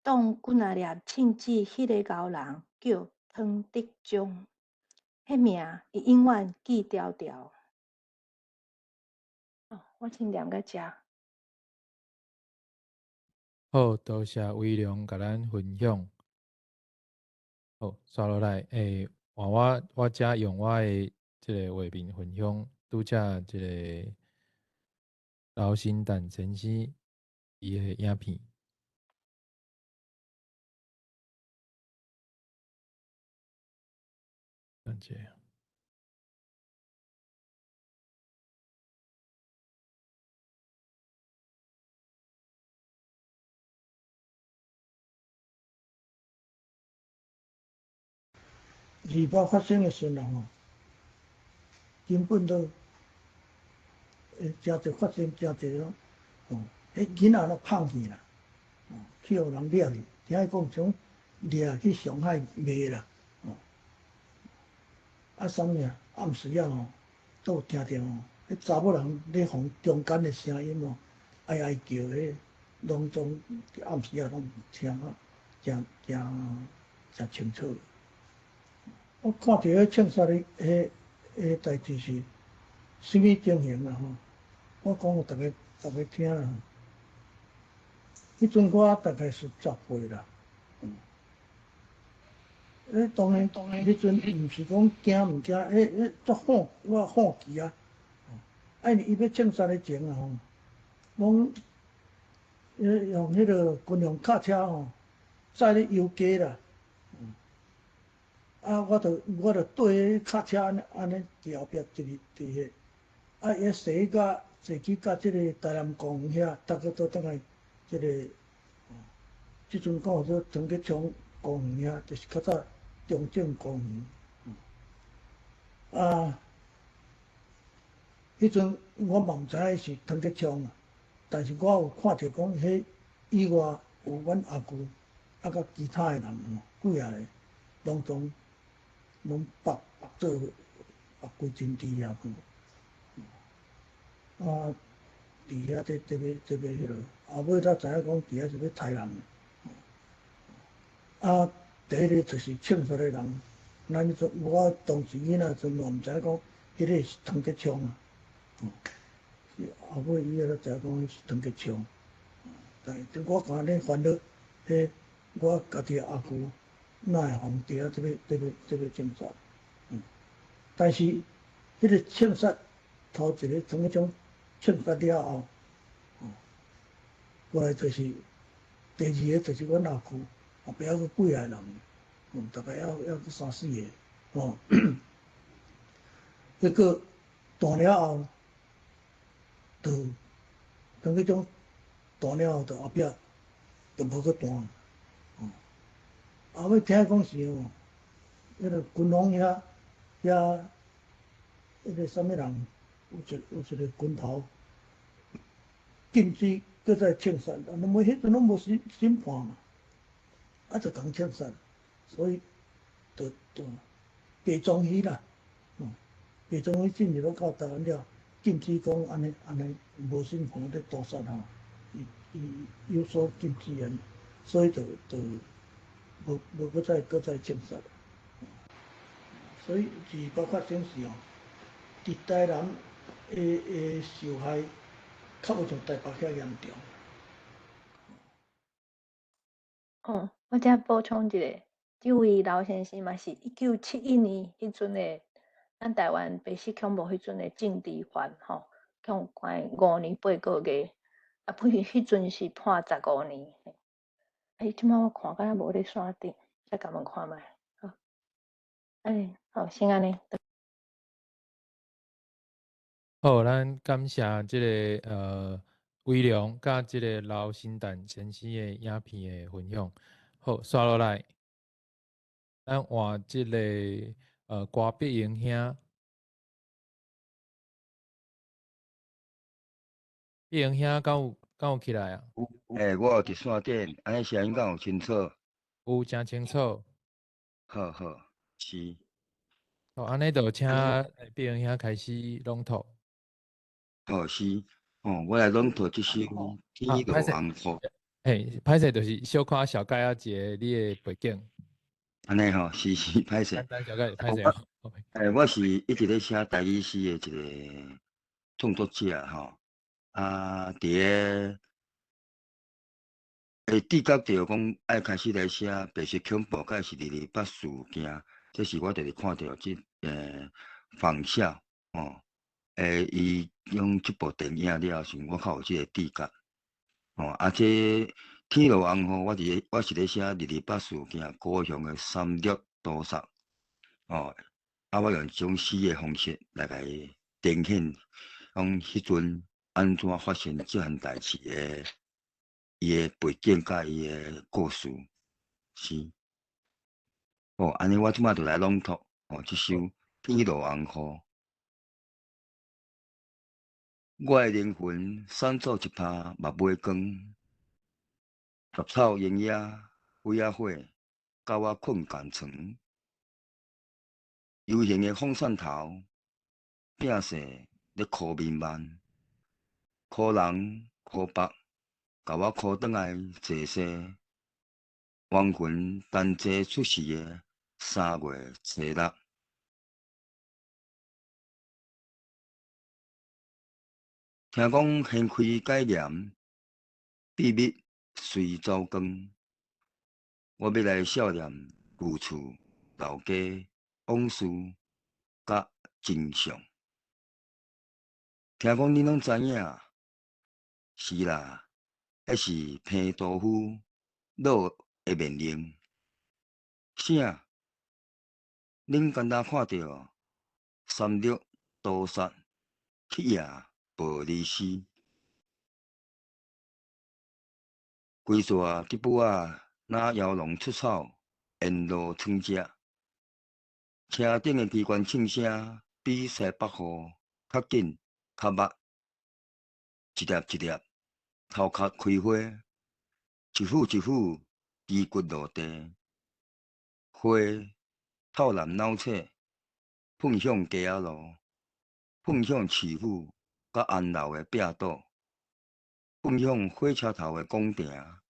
[SPEAKER 5] 擋幾若粒銃子彼个𠢕人叫湯德章，彼名伊永遠記牢牢。哦，我先念到遮。
[SPEAKER 1] 好，多謝威龍共咱分享。好，煞落來，換我，我遮用我的這个畫面分享，拄才這个劉新誕先生伊的影片。等一下。
[SPEAKER 6] 二八發生的時陣吼，根本都誠濟發生，誠濟攏吼，彼囡仔攏放去啦，吼，去予人掠去，聽伊講像掠去上海賣啦，吼，啊啥物啊，暗時仔吼，都有聽著吼，彼查某人咧予中間的聲音吼，哀哀叫，彼攏總暗時仔攏聽啊，誠誠誠清楚。我看著彼槍殺的彼彼代誌是啥物情形啦吼？我講予逐家逐家聽啦。彼陣我大概是10歲啦。彼當然，彼陣毋是講驚毋驚，彼彼足好，我好奇啊。啊，因為伊欲槍殺的前啊吼，攏用彼个軍用卡車吼，載咧遊街啦。啊！我就綴彼卡車按呢按呢佇後壁佇佇彼，啊！伊駛甲坐去到這个台南公園遐，逐个都轉來這个，這陣講做唐吉昌公園遐，就是較早中正公園。啊！彼陣我嘛毋知影是唐吉昌啊，但是我有看著講，彼以外有阮阿舅，啊，佮其他的人吼，幾仔个。攏總攏縛縛做縛規身佇遐啊，佇遐咧咧欲咧欲彼落，後尾才知影講佇遐是欲刣人。啊，第一个就是槍殺的人，咱陣我當時囡仔陣嘛毋知影講，彼个是唐吉昌啊。後尾以後才知影講是唐吉昌。但是我感覺咧煩惱，彼我家己阿舅。哪會予佇遐這欲這欲這欲槍殺？但是彼個槍殺頭一个從彼種槍殺了後，過來就是第二個就是阮阿舅，後壁猶閣幾个人，大概猶猶閣三四個，吼。結果彈了後，就從彼種彈了後，就後壁就無閣彈。後尾聽講是吼，彼个軍方遐遐，彼个啥物人有一个軍頭禁止閣再槍殺，啊，攏無彼陣攏無審判嘛，啊，就共槍殺，所以就就白莊戲啦，白莊戲進入到台灣了，禁止講按呢按呢無審判咧屠殺吼，伊伊有所禁止按呢，所以就就。無無閣再閣再槍殺，所以二八發生時吼，佇台南的的受害，較無像台北遐嚴重。
[SPEAKER 5] 哦，我遮補充一下，這位劉先生嘛是1971年彼陣的，咱台灣白色恐怖彼陣的政治犯吼，予關5年8個月。啊，不是彼陣是判15年。欸，這擺我看敢若無咧線頂，再共問看覓。好，按呢，好，先按呢。
[SPEAKER 1] 好，咱感謝這个威龍佮這个劉新誕先生的影片的分享。好，紲落來，咱換這个郭碧瑩兄。碧瑩兄敢有起來啊？
[SPEAKER 9] 欸，我有佇線頂，按呢聲音敢有清楚？
[SPEAKER 1] 有，誠清楚。
[SPEAKER 9] 好好，是。
[SPEAKER 1] 好，按呢就請碧瑩兄開始朗讀。
[SPEAKER 9] 好，是，哦，我來朗讀這首《天落紅雨》。
[SPEAKER 1] 嘿，歹勢，就是小可小改仔一个你的背景。
[SPEAKER 9] 按呢吼，是是，歹勢。
[SPEAKER 1] 簡單小改，歹勢。
[SPEAKER 9] 欸，我是一直咧寫台語詩的一个創作者吼。啊，佇咧會知覺著講愛開始來寫白色恐怖，敢是228事件，這是我直直看著這仿效吼，欸，伊用這部電影了時，我較有這個知覺。吼，啊，這天落紅雨，我是咧寫228事件高雄的三鹿屠殺，吼，啊，我用這種詩的方式來共伊呈現，講彼陣按怎發生這項代誌的，伊的背景佮伊的故事，是。哦，按呢我這擺就來朗讀，哦，這首《天落紅雨》。我的靈魂散做一拍目尾光，雜草螢葉飛仔火，佮我睏仝床。游行的風扇頭，摒勢咧箍眠夢，箍人箍腹，共我箍轉來坐勢。亡魂等坐出世的3月初6，聽講掀開解嚴，秘密隨走光。我欲來數念舊厝、老家、往事佮真相。聽講恁攏知影，是啦，彼是彭屠夫落的命令。啥？恁敢若看著三鹿屠殺去野暴利屍？規逝吉布仔若搖籠出草，沿路闯食。車頂的機關槍聲比西北雨較緊較密，一粒一粒頭殼開花，一斧一斧旗骨落地，花透南腦冊，噴向街仔路，噴向市府佮安樓的壁堵，噴向火車頭的廣場，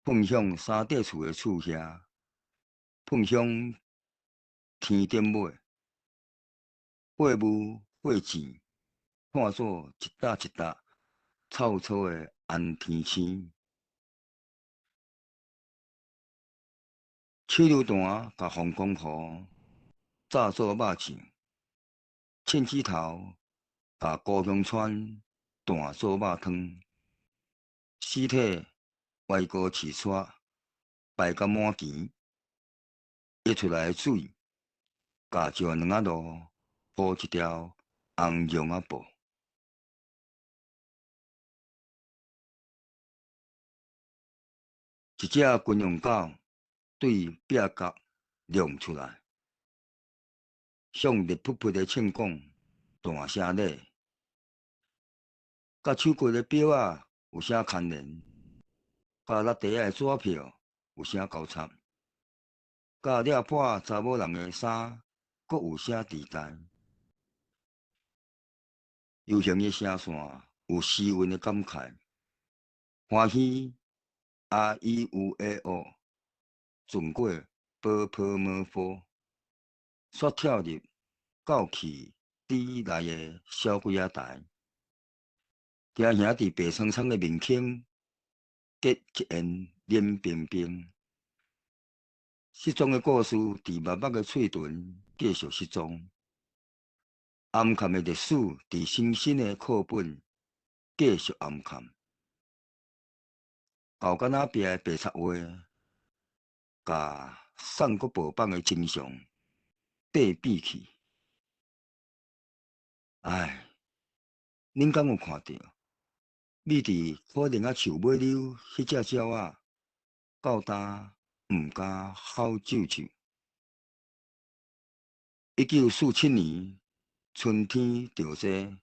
[SPEAKER 9] 噴向三塊厝的厝遐，噴向天頂尾，火霧火箭，化做一搭一搭臭臭的紅天星。手榴彈共防空壕炸做肉醬，銃子頭共高雄川彈做肉湯，屍體歪高飼撮，排甲滿墘，溢出來的水，共石卵仔路鋪一條紅絨仔布。一隻軍用狗對壁角亮出來，向熱噗噗的銃管大聲咧，佮手銬的錶仔有啥牽連？佮落地仔的紙票有啥交叉？佮掠破查某人的衫，閣有啥地帶？悠閒的聲線有詩韻的感慨，歡喜 R E U A O，船過波波摩波，煞跳入到去底內的小鬼仔台，驚兄弟白蒼蒼的面孔，結一緣冷冰冰。失蹤的故事，佇密密的喙唇繼續失蹤。暗崁的歷史，佇深深的課本繼續暗崁。厚矸仔壁的白插画，共送阁报放的真相对比去。唉，恁敢有看著？覕佇可怜仔树尾溜彼只鸟仔，到今毋敢吼啾啾。1947年春天著济，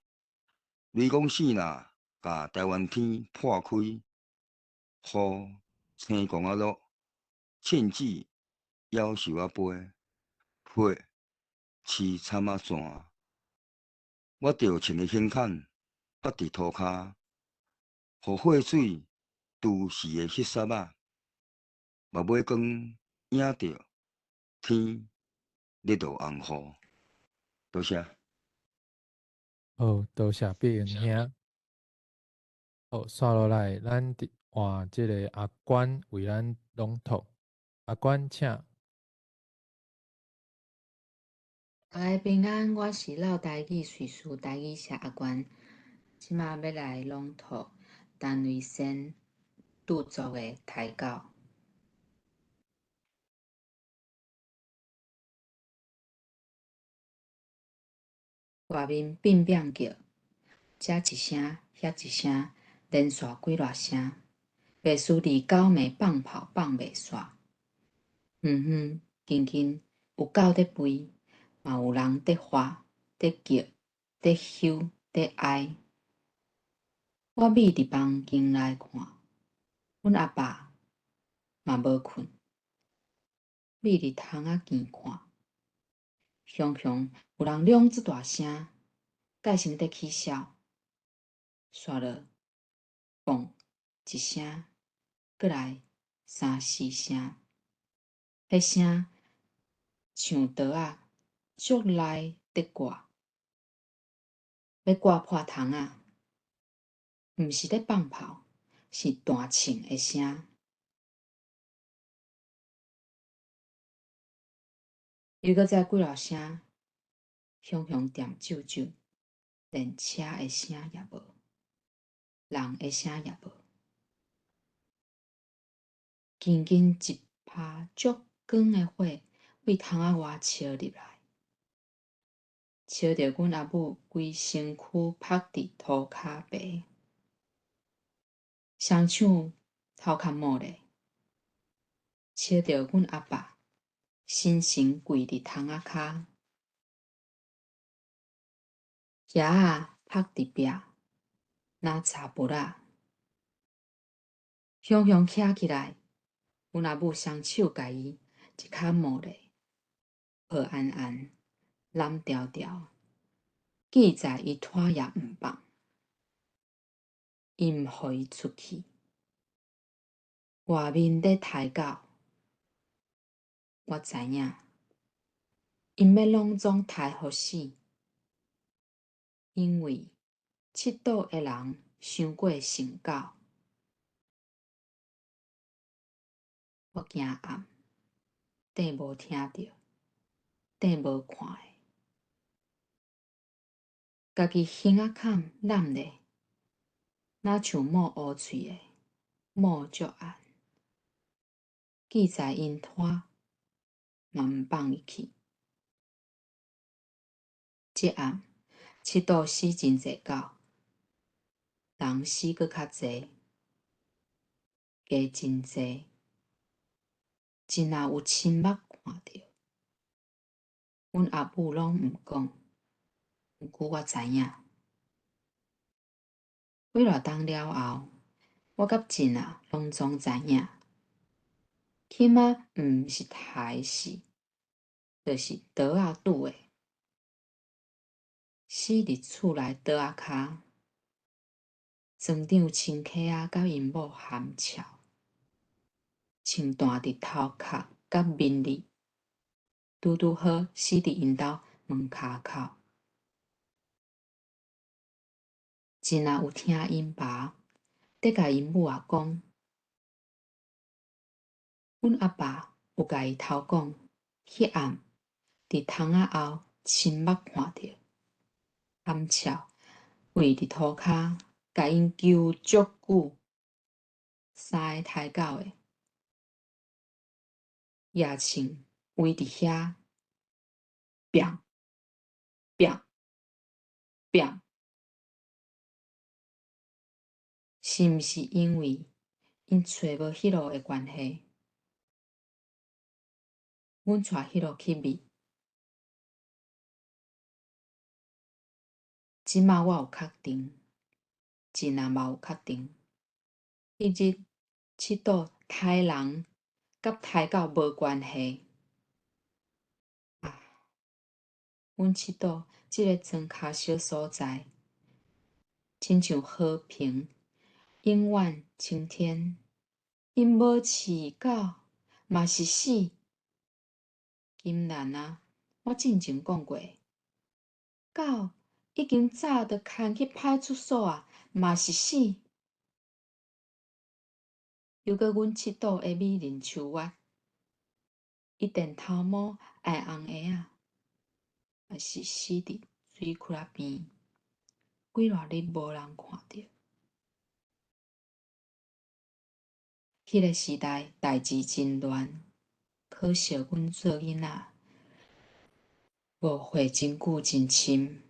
[SPEAKER 9] 雷公四若共台湾天破开，雨青摃仔落，凊子夭寿仔飞，血凄惨仔湠。我著穿个胸坎，伏佇涂跤，予血水洙时的彼刹仔，目尾光映著天咧落红雨。多谢。
[SPEAKER 1] 好，多谢碧云兄。好，煞落來，咱換這个阿關為咱朗讀。阿關，請。
[SPEAKER 10] 大家平安，我是落台語敘事台語社阿關，這馬欲來朗讀陳慧珊著作的《刣狗》。外面变变叫，遮一声，遐一声，连续几偌声，袂输二九暝放炮放袂煞。远远近近有狗佇吠，嘛有人佇喊、佇叫、佇吼、佇哀。我覕佇房間內看，阮阿爸嘛無睏，覕佇窗仔墘看。雄雄有人嚷這大聲，蓋成佇起痟。煞落，嘣一聲，閣來三四聲，彼聲像刀仔足利佇割，欲割破窗仔。毋是咧放炮，是彈銃的聲。又閣再幾偌聲，雄雄恬啾啾，連車的聲也無，人的聲也無。緊緊一拍足光的火，對窗仔外燒入來，燒著阮阿母規身軀曝佇塗跤白，雙手頭殼貘咧，燒著阮阿爸。神神跪佇窗仔跤，鞋仔曝佇壁，若柴桮仔。雄雄徛起來，阮阿母雙手共伊一跤貘咧，抱安安，攬牢牢，記在伊拖也毋放，伊毋予伊出去。外面咧刣狗。我知影，𪜶欲攏總刣予死，因為七島的人傷過成狗。我驚暗，硩無聽著，硩無看的，家己胸仔坎攬咧，若像貘烏喙的，貘足絚，記在𪜶拖。嘛毋放伊去。這暗七島死真濟狗，人死閣較濟，雞真濟，真若有親目看著，阮阿母攏毋講，毋過我知影。幾偌冬了後，我佮真仔攏總知影。起碼毋是刣死，就是刀仔拄的，死佇厝內桌仔跤。船長親溪仔佮𪜶某含笑，銃彈佇頭殼佮面裡，拄拄好死佇𪜶兜門跤口。真若有聽𪜶爸佇共𪜶母仔講。阮阿爸有共伊偷講，彼暗佇窗仔後親目看著，含笑跪佇塗跤，共𪜶求足久，三个刣狗的，野銃围伫遐，砰砰砰，是毋是因为𪜶揣无彼路的关系？阮带彼路去覕。这摆我有确定，真啊嘛有确定。彼日七堵刣人佮刣狗无关系。啊，阮七堵这个庄跤小所在，亲像和平永远青天。𪜶无饲狗嘛是死。金兰啊，我进前讲过，狗已经早就牵去派出所啊，嘛是死。犹阁阮七堵的美人秋月，伊电头毛爱红鞋仔，也是死伫水窟仔边，几偌日无人看著。彼个时代代志真乱，可惜阮做囡仔，误会真久真深。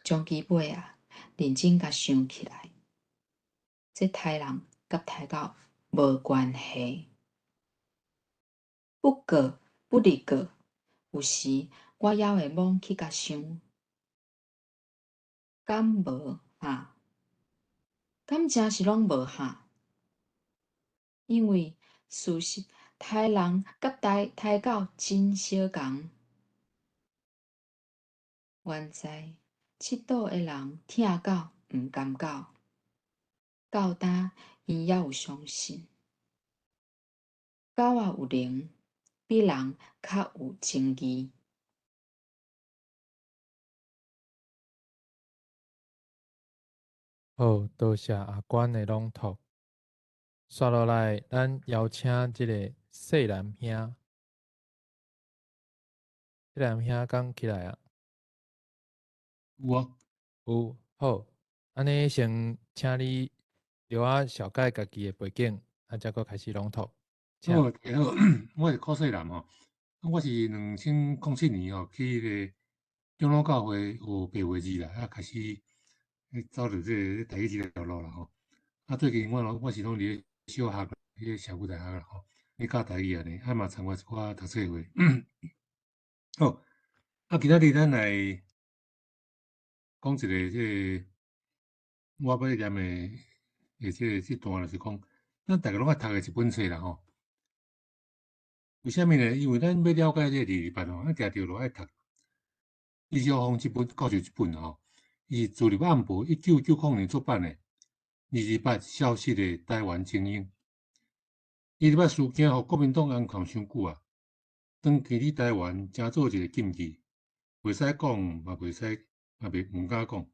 [SPEAKER 10] 终其尾仔，认真共想起来，这刣人佮刣狗无关系。不过不离过，有时我犹会罔去共想，敢无哈？敢真是拢无哈？因为事实刣人佮刣狗真相仝。原在七堵的人疼狗毋甘狗，到今𪜶犹有相信，狗仔有灵，比人较有情义。
[SPEAKER 1] 好，多谢阿关的朗读。煞落来，咱邀请这个细南兄，细南兄敢起来啊？
[SPEAKER 11] 有啊。
[SPEAKER 1] 有，好，按呢先请你留仔绍介家己的背景，啊，才阁开始朗读。
[SPEAKER 11] 好，好，我是柯细南吼，我是2007年吼去彼个长老教会学白话字啦，啊，开始走著这个台语这条路啦吼。啊，最近我是拢伫咧小学，彼个社区大学啦吼，咧教台语按呢，啊嘛参加一寡读册会。好，啊，今仔日咱来讲一个这个我欲念的这段，就是讲，咱逐个拢爱读的一本册啦吼。为啥物呢？因为咱欲了解这个二二八吼，咱定著就爱读李小峰这本教授这本吼，伊是自立暗报1990年出版的《二二八消失的台湾精英》。二二八事件予国民党暗藏伤久啊，长期伫台湾成做一个禁忌，袂使讲，嘛袂使，嘛袂毋敢讲。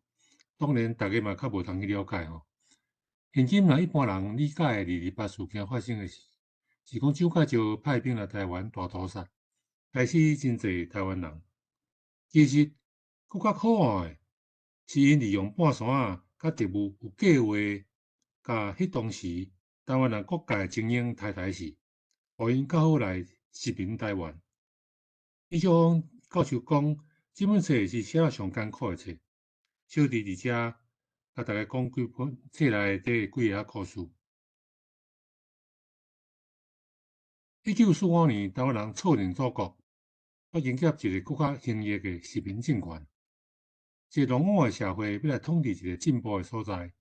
[SPEAKER 11] 当然，逐家嘛较无通去了解吼。现今若一般人理解的二二八事件发生的是，是讲蒋介石派兵来台湾大屠杀，害死真济台湾人。其实，阁较可恶的是，𪜶利用半山仔佮特务有计划，共彼当时台湾人各界精英刣刣死，予𪜶较好来殖民台湾。李小峰教授讲，这本册是写了上艰苦的册，小弟伫遮共大家讲几本册内底几个故事。1945年，台湾人错认祖国，欲迎接一个阁较兴业的殖民政权。一个落伍的社会欲来统治一个进步的所在，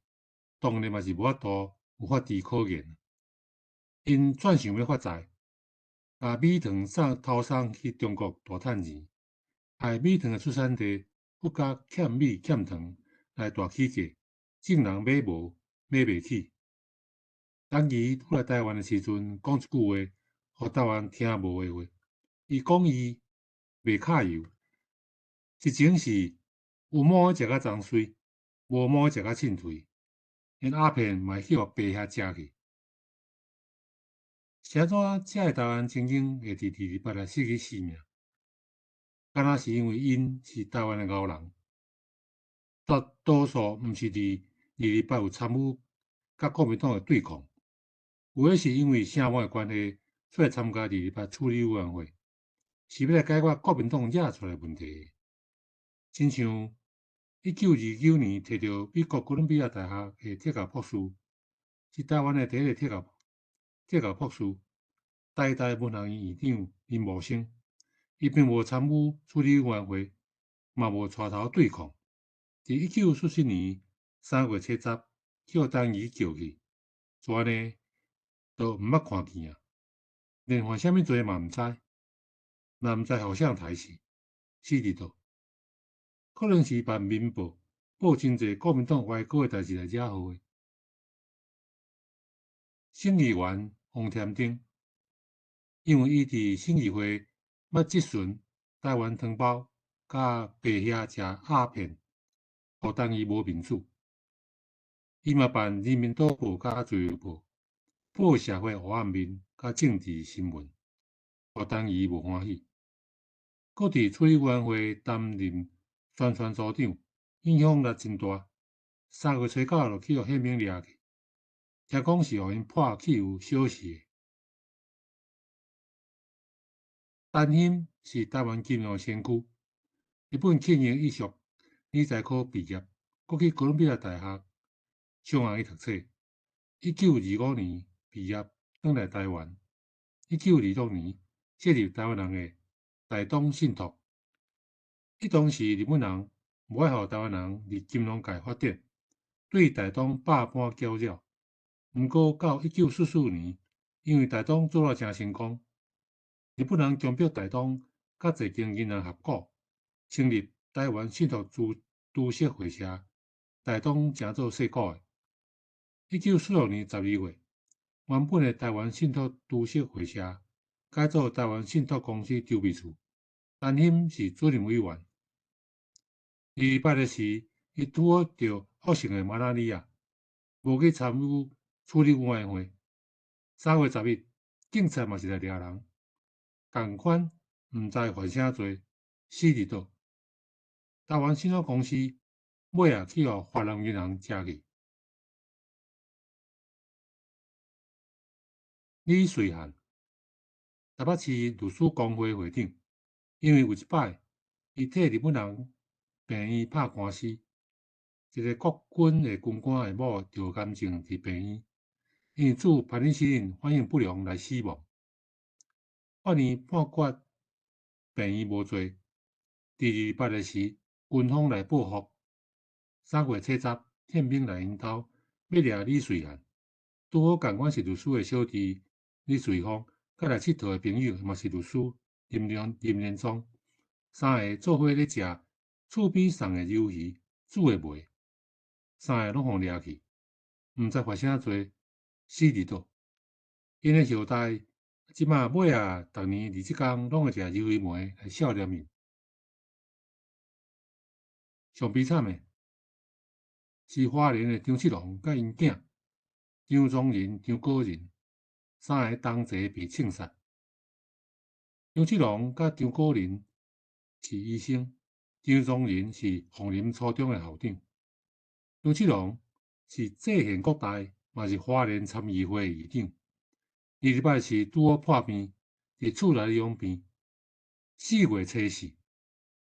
[SPEAKER 11] 当然嘛是无法度有法治可言。𪜶转想欲发财，共米糖送偷送去中国大趁钱，害米糖的出产地国家欠米欠糖来大起价，众人买无买袂起。董其拄来台湾的时阵，讲一句话，予台湾听无的话。伊讲伊卖卡油，实情是有毛食甲脏媠，无毛食甲凊槌，连鸦片嘛会去予白遐食去。是按怎遮的台湾精英会伫二二八来失去性命？敢若是因为𪜶是台湾的𠢕人。大多數毋是佇二二八有參與佮國民黨的對抗，有的是因為聲望的關係出來參加二二八處理委員會，是欲來解決國民黨惹出來的問題。親像1929年提著美國哥倫比亞大學的鐵教博士，是台灣的第一个鐵教博士，台大文學院院長林茂生，伊並無參與處理委員會，嘛無帶頭對抗。佇1947年3月70，去予陳儀叫去，就按呢，就毋捌看見啊，連犯啥物罪嘛毋知，嘛毋知予啥刣死，死佇佗？可能是辦民報，報真濟國民黨歪曲的代誌來惹禍的。省議員王添燈，因為伊佇省議會捌質詢台灣同胞佮白兄食鴉片，予陳儀無面子。伊嘛辦人民黨報佮自由報，報社會黑暗面佮政治新聞，予陳儀無歡喜。閣佇處理委員會擔任宣傳組長，影響力真大。3月初9就去予憲兵掠去，聽講是予𪜶潑汽油燒死的。陳興是台灣金融先驅，日本慶應義學理財科畢業，閣去哥倫比亞大學商學院讀冊。1925年畢業，轉來台灣。1926年設立台灣人的大東信託。彼當時日本人無愛予台灣人佇金融界發展，對大東百般攪擾。毋過到1944年，因為大東做了誠成功，日本人強迫大東佮濟間銀行合股，成立台灣信託株式會社，大東成做細股的。1946年12月，原本的台灣信託株式會社改做台灣信託公司籌備處，陳興是主任委員。二二八的時，伊拄好著惡性的馬拉利亞，無去參與處理委員會。3月11，警察嘛是來掠人，仝款毋知犯啥罪，死佇佗。台灣信託公司尾仔去予華南銀行食去。李瑞漢，台北市律師公會會長，因為有一擺，伊替日本人病院拍官司，一个國軍的軍官的某著癌症佇病院，因為注盤尼西林反應不良來死亡。法院判決病院無罪。佇二二八的時，軍方來報復。3月70，憲兵來𪜶兜欲掠李瑞漢，拄好仝款是律師的小弟李瑞峰，佮來𨑨迌的朋友嘛是律師林連宗，三个做伙咧食厝邊送的魷魚，煮的袂，三个攏予掠去，毋知犯啥罪，死佇佗。𪜶的後代這馬尾仔，逐年佇這工攏會食魷魚糜來孝念𪜶。上悲慘的是花蓮的張七龍佮𪜶囝張宗仁、張果仁三个同齊被槍殺。張七龍佮張果仁是醫生，張宗仁是鳳林初中的校長。張七龍是制憲國大，嘛是花蓮參議會議長。二二八時拄好破病，佇厝內養病。4月初4，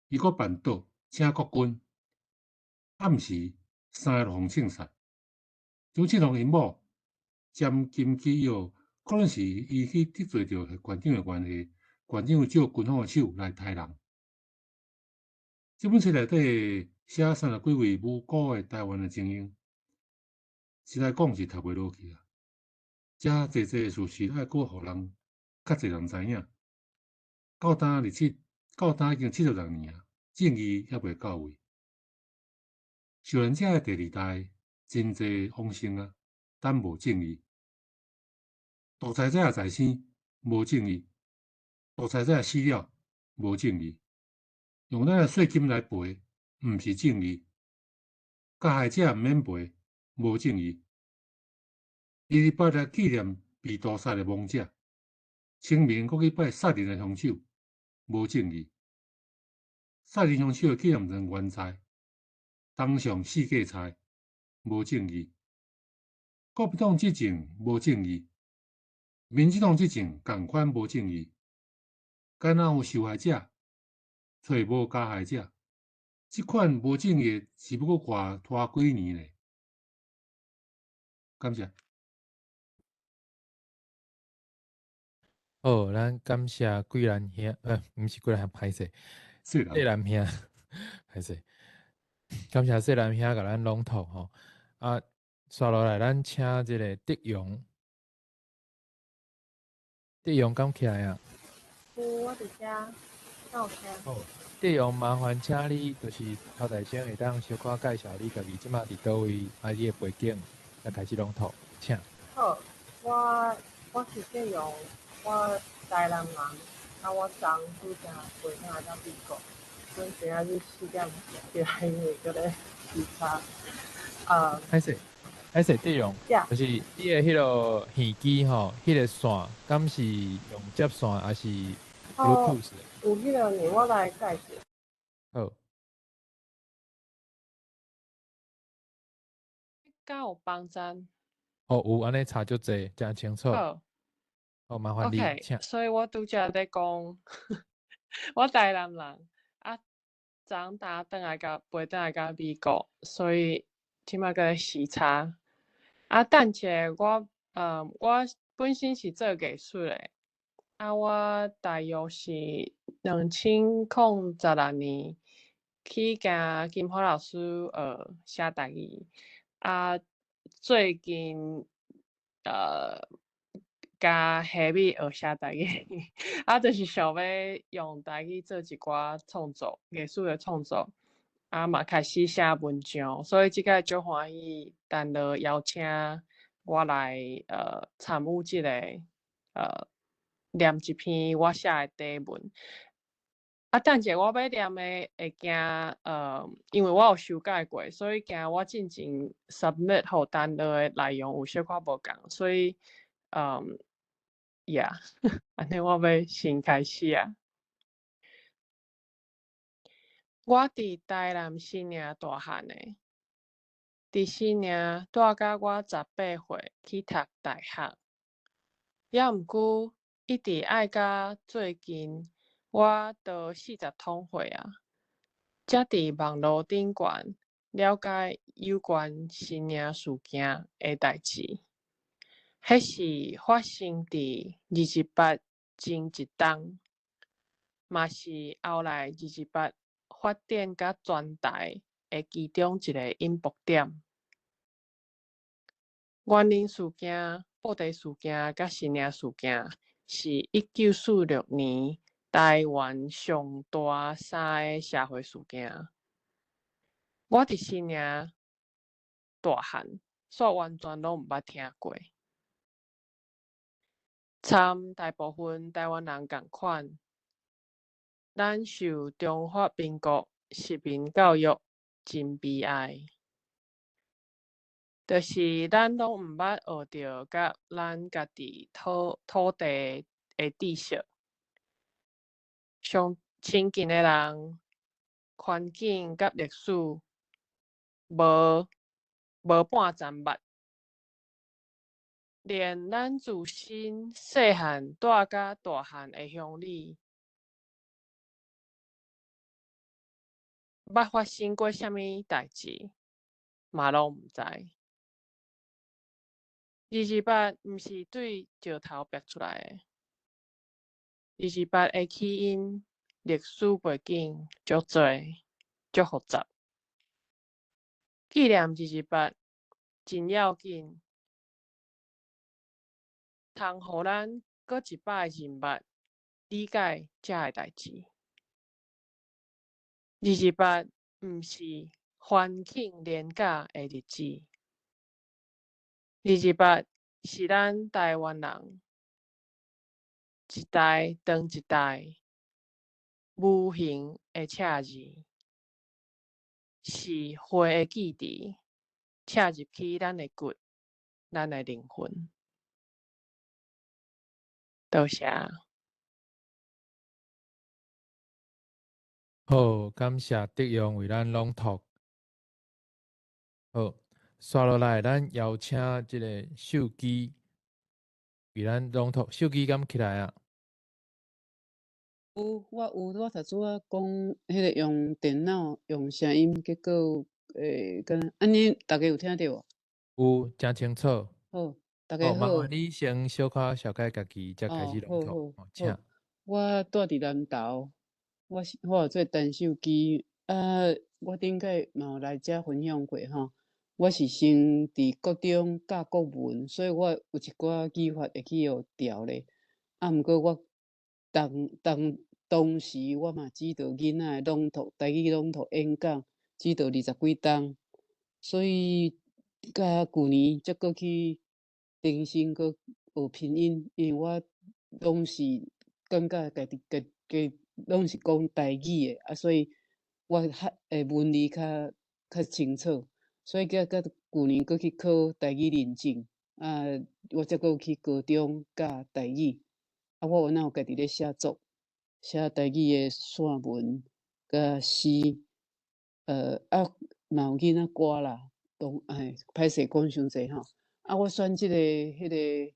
[SPEAKER 11] 伊閣辦桌請國軍。暗時三個予槍殺。張七龍𪜶某詹金基藥，可能是伊去得罪著縣長的關係，縣長借軍方的手來刣人。這本冊內底寫三十幾位無辜的台灣的精英，實在講是讀袂落去啊！遮濟濟的事實愛閣予人較濟人知影。到今二七，到今已經76年啊，正義猶未到位。受難者的第二代真濟往生啊，但無正義。獨裁者在生，無正義；獨裁者死了，無正義。用咱的稅金來賠，毋是正義。加害者毋免賠，無正義。二二八來紀念被屠殺的亡者，清明閣去拜殺人的兇手，無正義。殺人兇手的紀念堂原在。冬上四季菜，无正义。国民党执政无正义，民进党执政仝款无正义。敢若有受害者，揣无加害者，這款無正義是欲閣偌拖幾年咧？感謝。
[SPEAKER 1] 好，咱感謝桂蘭兄，毋是桂蘭兄，歹勢，
[SPEAKER 11] 細
[SPEAKER 1] 蘭兄，歹勢。感謝細蘭兄共咱朗讀吼。啊，紲落來，咱請這个德陽，德陽敢起來啊？
[SPEAKER 12] 有，我佇遮，敢有聽？
[SPEAKER 1] 好，德陽麻煩請你，就是頭台先會當小可介紹你家己這馬佇佗位，啊，你的背景，來開始朗讀，請。
[SPEAKER 12] 好，我是德陽，我台南人，啊，我昨拄才飛轉來到美國，阮今仔日4點起來，因為閣咧時差。啊。
[SPEAKER 1] 歹勢，歹勢，德陽，就是你的彼个耳機吼，彼个線敢是用接線，抑是 Bluetooth？
[SPEAKER 12] 有彼个呢，我來介紹。
[SPEAKER 1] 好。
[SPEAKER 12] 敢有幫贊？
[SPEAKER 1] 哦，有，按呢差足濟，誠清楚。
[SPEAKER 12] 好。
[SPEAKER 1] 好，麻煩你，
[SPEAKER 12] OK，
[SPEAKER 1] 請。
[SPEAKER 12] 所以我拄才咧講，我台南人，啊，昨昏轉來共飛轉來到美國，所以這馬閣咧時差。啊，等一下我，我本身是做藝術的，啊，我大約是2016年去共金華老師學寫台語，啊，最近，共夏米學寫台語，啊，就是想欲用台語做一寡創作，藝術的創作，啊，嘛開始寫文章，所以這擺足歡喜，陳樂邀請我來，參與這個，念一篇我寫的短文。啊，等者我欲念的會驚，因為我有修改過，所以驚我進前 submit 予陳樂的內容有小可無仝，所以，yeah，按呢我欲先開始啊。我佇台南新營大漢的，佇新營蹛甲我18歲去讀大學，猶毋過一直愛甲最近我都40通歲啊，才佇網路頂懸了解有關新營事件的代誌。彼是發生佇228前一冬，嘛是後來228發展甲全台的其中一个引爆點。員林事件、布袋事件佮新營事件，是1946年台灣上大三个社會事件。我佇新營大漢，煞完全攏毋捌聽過。參大部分台灣人仝款，咱受中華民國殖民教育真悲哀，就是咱攏毋捌學著佮咱家己土地的知識。上親近的人、環境佮歷史，無半層捌，連咱自身細漢蹛甲大漢的鄉里，捌發生過啥物代誌，嘛攏毋知。228毋是對石頭逼出來的。228的起因、歷史背景足濟、足複雜。紀念228真要緊，通予咱閣一擺認捌、理解這个代誌。228毋是歡慶連假的日子，228是咱台灣人一代傳一代無形的赤字，是血的記憶，刺入去咱的骨、咱的靈魂。多謝。
[SPEAKER 1] 好，感謝德陽為咱朗讀。好，紲落來，咱邀請這个秀姬為咱朗讀。秀姬敢起來啊？
[SPEAKER 13] 有，我有，我頭拄仔講彼个用電腦用聲音，結果敢若按呢，逐家有聽著無？
[SPEAKER 1] 有，誠清楚。
[SPEAKER 13] 好，逐家
[SPEAKER 1] 好，麻
[SPEAKER 13] 好。
[SPEAKER 1] 煩你先小可紹介家己，才開始朗讀。
[SPEAKER 13] 好，
[SPEAKER 1] 請。
[SPEAKER 13] 我住佇南投，我有做陳秀姬，啊，我頂擺嘛有來遮分享過吼。我是先佇國中教國文，所以我有一寡語法會去予調咧。啊，毋過我當時我嘛指導囡仔的朗讀，台語朗讀演講，指導20幾冬，所以佮舊年才閣去重新閣學拼音，因為我攏是感覺家己家己攏是講台語的，啊，所以我較會文字較清楚，所以佮舊年閣去考台語認證，啊，我才閣去高中教台語，啊，我有哪有家己咧寫作，寫台語的散文佮詩，啊，嘛有囡仔歌啦，當哎，歹勢講傷濟吼。啊，我選這个彼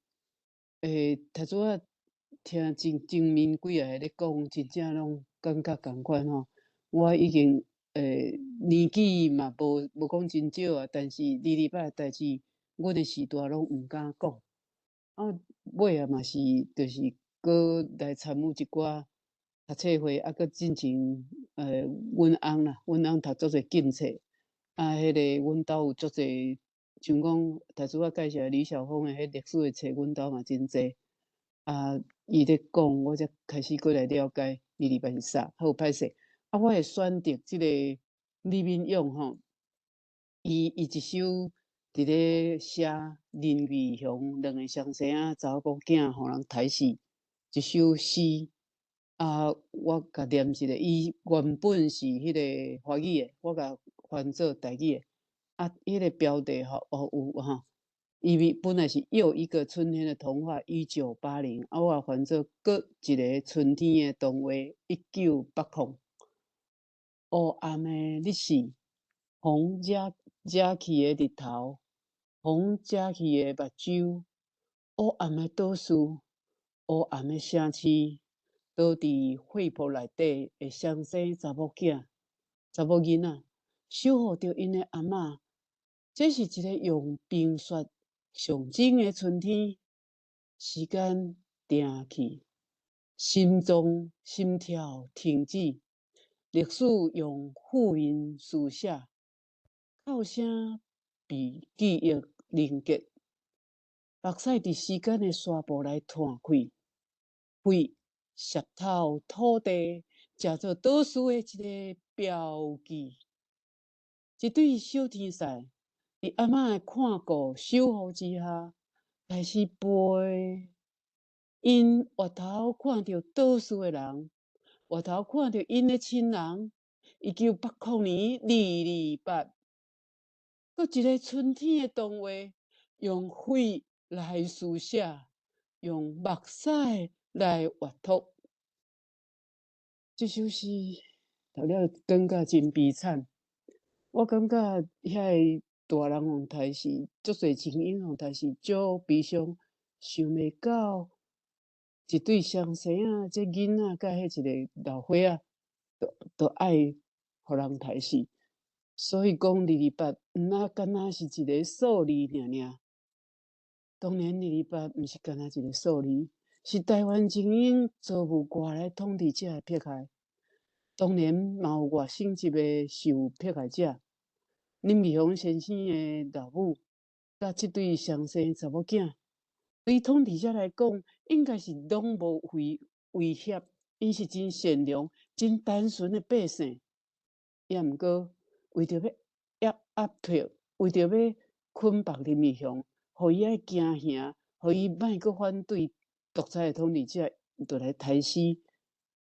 [SPEAKER 13] 个，頭拄仔聽前面幾个咧講，真正攏感覺仝款吼。我已經年紀嘛無講真少啊，但是二二八的代誌，阮的時代攏毋敢講。啊，尾仔嘛是就是閣來參與一寡讀冊會，啊，閣進前阮翁啦，阮翁讀足濟禁冊，啊，彼个阮兜有足濟，像講頭拄仔介紹李曉峰的彼歷史的冊，阮兜嘛真濟。啊，伊咧講，我才開始閣來了解二二八是啥，好歹勢。啊，我會選擇這個李敏勇吼，伊一首佇咧寫林義雄兩個雙生仔查某囝予人刣死，一首詩。啊，我共念一下，伊原本是彼个華語的，我共翻做台語的。啊，彼个標題吼，哦有吼，伊本來是又一個春天的童話，1980，啊，我翻做閣一个春天的童話，1980。烏暗的日時，風惹去的日頭，風遮去的目睭，烏暗的都市，烏暗的城市，倒佇血泊內底的雙生查某囝、查某囡仔，守護著𪜶的阿嬤。這是一個用冰雪象徵的春天。時間定去，心臟心跳停止，歷史用負面書寫，哭聲被記憶凝結，目屎佇時間的紗布內湠開，血濕透土地，成做倒數的一個標記。一對小天使佇阿嬤的看顧守護之下，開始飛。𪜶回頭看著倒數的人，回頭看著𪜶的親人。1980年228，閣一个春天的童話，用血來書寫，用目屎來閱讀。這首詩讀了感覺真悲慘。我感覺遐个大人予刣死，足濟精英予刣死，足悲傷，想袂到一對雙生仔，這囡仔佮彼一个老歲仔，都愛予人刣死。所以講二二八，毋若敢若是一个數字爾爾。當然，二二八毋是干焦一个數字，是台灣精英遭遇外來統治者的迫害。當然，嘛有外省籍的受迫害者。林義雄先生的老母，佮這對雙生查某囝，對統治者來講，應該是攏無威脅，𪜶是真善良、真單純的百姓。也毋過，為著欲壓迫，為著欲捆綁林義雄，予伊愛驚嚇，予伊莫閣反對獨裁的統治者，就來刣死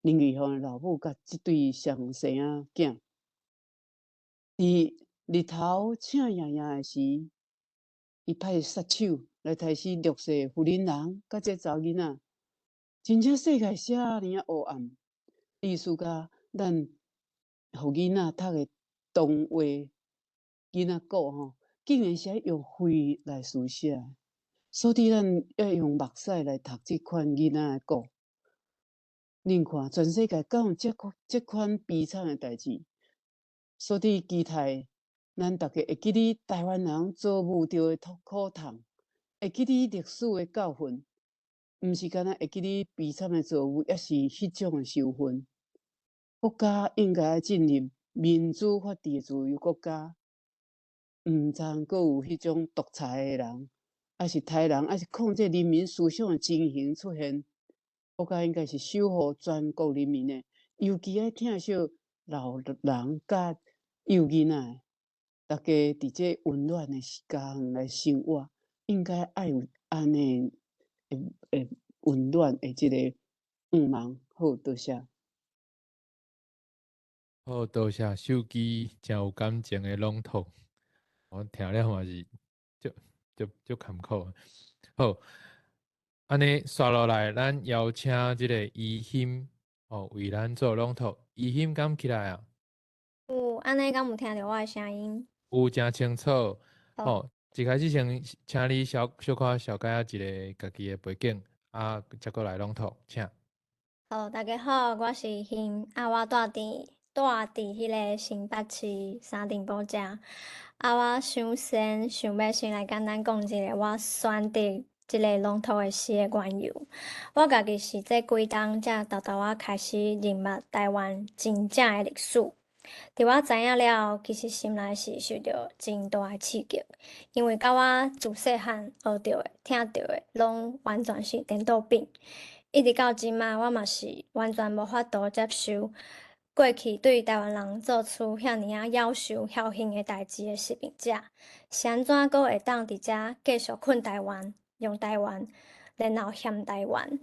[SPEAKER 13] 林義雄的老母佮這對雙生仔囝。佇日頭赤炎炎的時，伊派殺手來刣死弱勢婦人佮這查某囡仔。真正世界遮爾仔黑暗，意思講咱予囡仔讀的童話、囡仔故吼，竟然是愛用血來書寫，所以咱愛用目屎來讀這款囡仔的歌。恁看，全世界敢有這款悲慘的代誌？所以期待咱逐家會記得台灣人遭遇著的苦痛，會記得歷史的教訓，毋是干焦會記得悲慘的遭遇，抑是彼種的仇恨。國家應該愛進入民主法治的自由國家，毋通閣有彼種獨裁的人，抑是刣人，抑是控制人民思想的情形出現。國家應該是守護全國人民的，尤其愛疼惜老人佮幼囡仔。逐家佇這溫暖的時間來生活，應該愛有按呢的溫暖的這個願望。好，多謝。
[SPEAKER 1] 好，多謝手機誠有感情的朗讀，我聽了嘛是足足足坎坷。好，按呢紲落來，咱邀請這個怡欣哦，為咱做朗讀。怡欣敢起來啊？
[SPEAKER 14] 有，按呢敢有聽著我的聲音？
[SPEAKER 1] 有，誠清楚。吼，一開始先請你小小可紹介一下家己的背景，啊，才閣來朗讀，請。
[SPEAKER 14] 好，大家好，我是怡欣，啊，我住佇彼个新北市三重埔遮。啊，我想先想欲先來簡單講一下我選擇這个朗讀的詩的緣由。我家己是這幾冬才沓沓仔開始認捌台灣真正的歷史。佇我知影了後，其實心內是受著真大的刺激，因為佮我自細漢學著的、聽著的，攏完全是顛倒反。一直到這馬，我嘛是完全無法度接受過去對台灣人做出遐爾仔夭壽僥倖的代誌的殖民者，是按怎閣會當佇遮繼續睏台灣、用台灣，然後嫌台灣？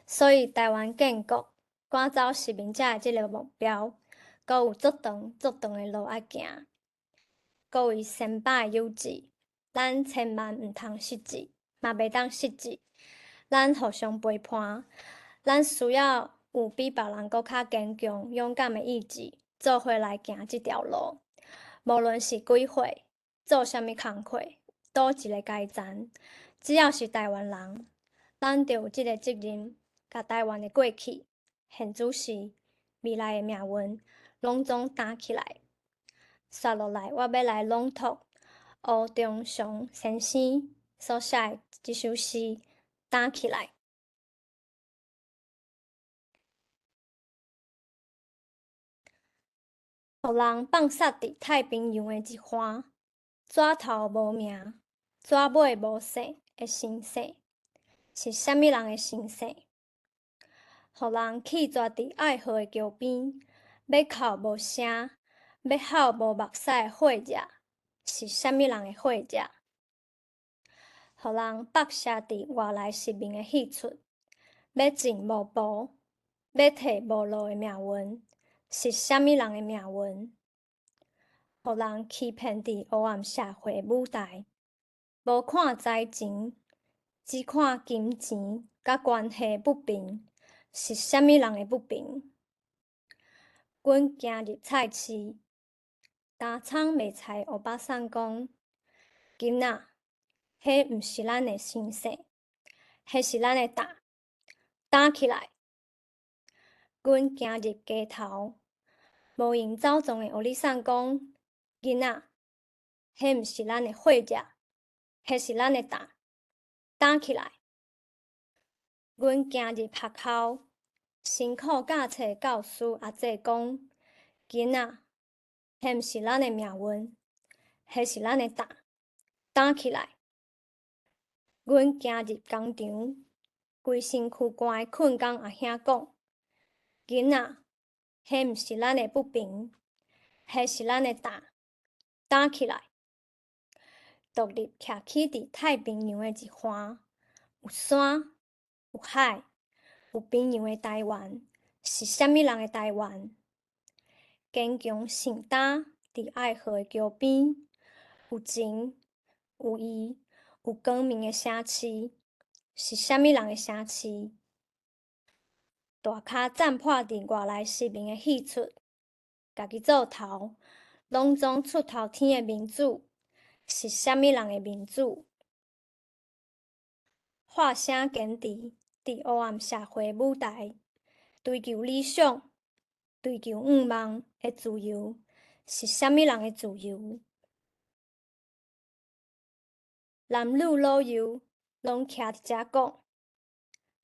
[SPEAKER 14] 所以台灣建國趕走殖民者的這个目標，閣有足長足長的路愛行。各位先輩的有志，咱千萬毋通失志，嘛袂當失志。咱互相陪伴，咱需要有比別人閣較堅強、勇敢的意志，做伙來行這條路。無論是幾歲，做啥物工課，佗一个階層，只要是台灣人，咱就有這个責任，共台灣的過去、現主時、未來的命運，攏總擔起來。紲落來，我欲來朗讀吳忠雄先生所寫的這首詩《擔起來》。予人放殺佇太平洋的一岸，紙頭無名，紙尾無姓的先生，是啥物人的先生？予人棄絕佇愛河的橋邊，欲哭無聲，欲哭無目屎的血跡，是啥物人的血跡？予人剥削佇外來殖民的戲出，欲進無步，欲退無路的命運，是啥物人的命運？予人欺騙佇黑暗社會舞台，無看財錢，只看金錢佮關係不平，是啥物人的不平？阮行入菜市，擔蔥賣菜的歐巴桑講：囡仔，彼毋是咱的先生，彼是咱的擔，擔起來。阮行入街頭，無閒走傱的歐里桑講：囡仔，彼毋是咱的血跡，彼是咱的擔，擔起來。阮行入學校，辛苦教冊教師阿姐講：囡仔，彼毋是咱的命運，彼是咱的擔，擔起來。阮行入工廠，規身軀汗的睏工阿兄講：囡仔，彼毋是咱的不平，彼是咱的擔，擔起來。獨立徛起佇太平洋的一岸，有山，有海，有平洋的台灣，是啥物人的台灣？堅強承擔佇愛河的橋邊，有情，有義，有光明的城市，是啥物人的城市？大跤斬破佇外來殖民的戲出，家己做頭，攏總出頭天的民主，是啥物人的民主？喊声坚持，佇黑暗社會舞台，追求理想、追求願望的自由，是啥物人的自由？男女老幼攏徛佇遮講，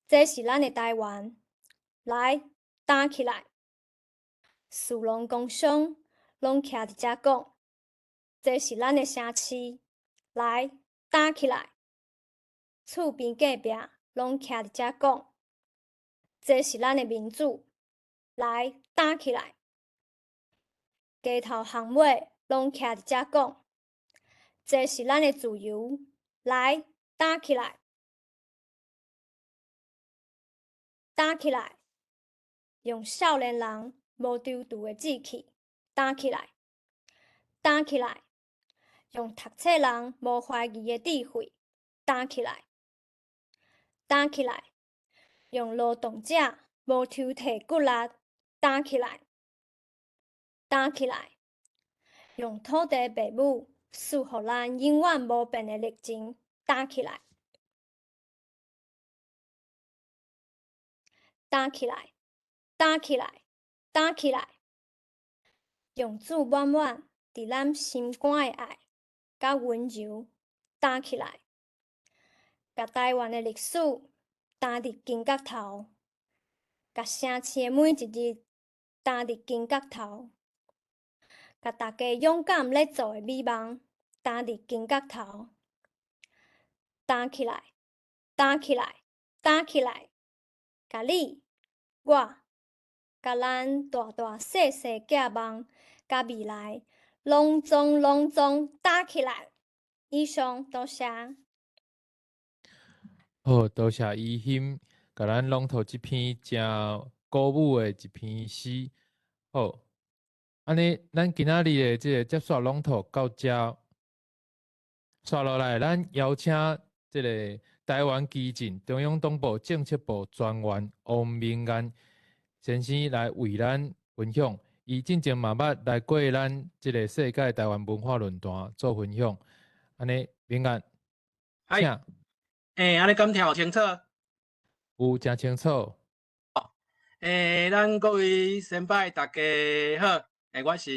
[SPEAKER 14] 這是咱的台灣，來，擔起來！士農工商攏徛佇遮講，這是咱的城市，來，擔起來！厝邊隔壁攏徛佇遮講，這是咱的民主，來，擔起來！街頭巷尾攏徛佇遮講，這是咱的自由，來，擔起來！擔起來！用少年人無躊躇的志氣，擔起來！擔起來！用讀冊人無懷疑的智慧，擔起來！擔起來！用勞動者無抽退骨力，擔起來！擔起來！用土地父母賜予咱永遠無變的熱情，擔起來！擔起來！擔起來！擔起來！用注滿滿佇咱心肝的愛佮溫柔，擔起來！共台灣的歷史擔佇肩胛頭，共城市的每一日擔佇肩胛頭，共大家勇敢咧做的美夢擔佇肩胛頭，擔起來！擔起來！擔起來！共你、我、共咱大大細細寄望佮未來，攏總攏總擔起來！以上，多謝。
[SPEAKER 1] 好，多謝怡欣，共咱朗讀這篇誠鼓舞的一篇詩。好，按呢，咱今仔日的這个接續朗讀到遮，紲落來，咱邀請這个台灣基進中央黨部政策部專員王明安先生來為咱分享。伊進前嘛捌來過咱這个世界台灣文化論壇做分享。按呢，明安，請。
[SPEAKER 15] 欸，按呢敢聽有清楚？
[SPEAKER 1] 有，誠清楚。
[SPEAKER 15] 哦，欸，咱各位先輩大家好，欸，我是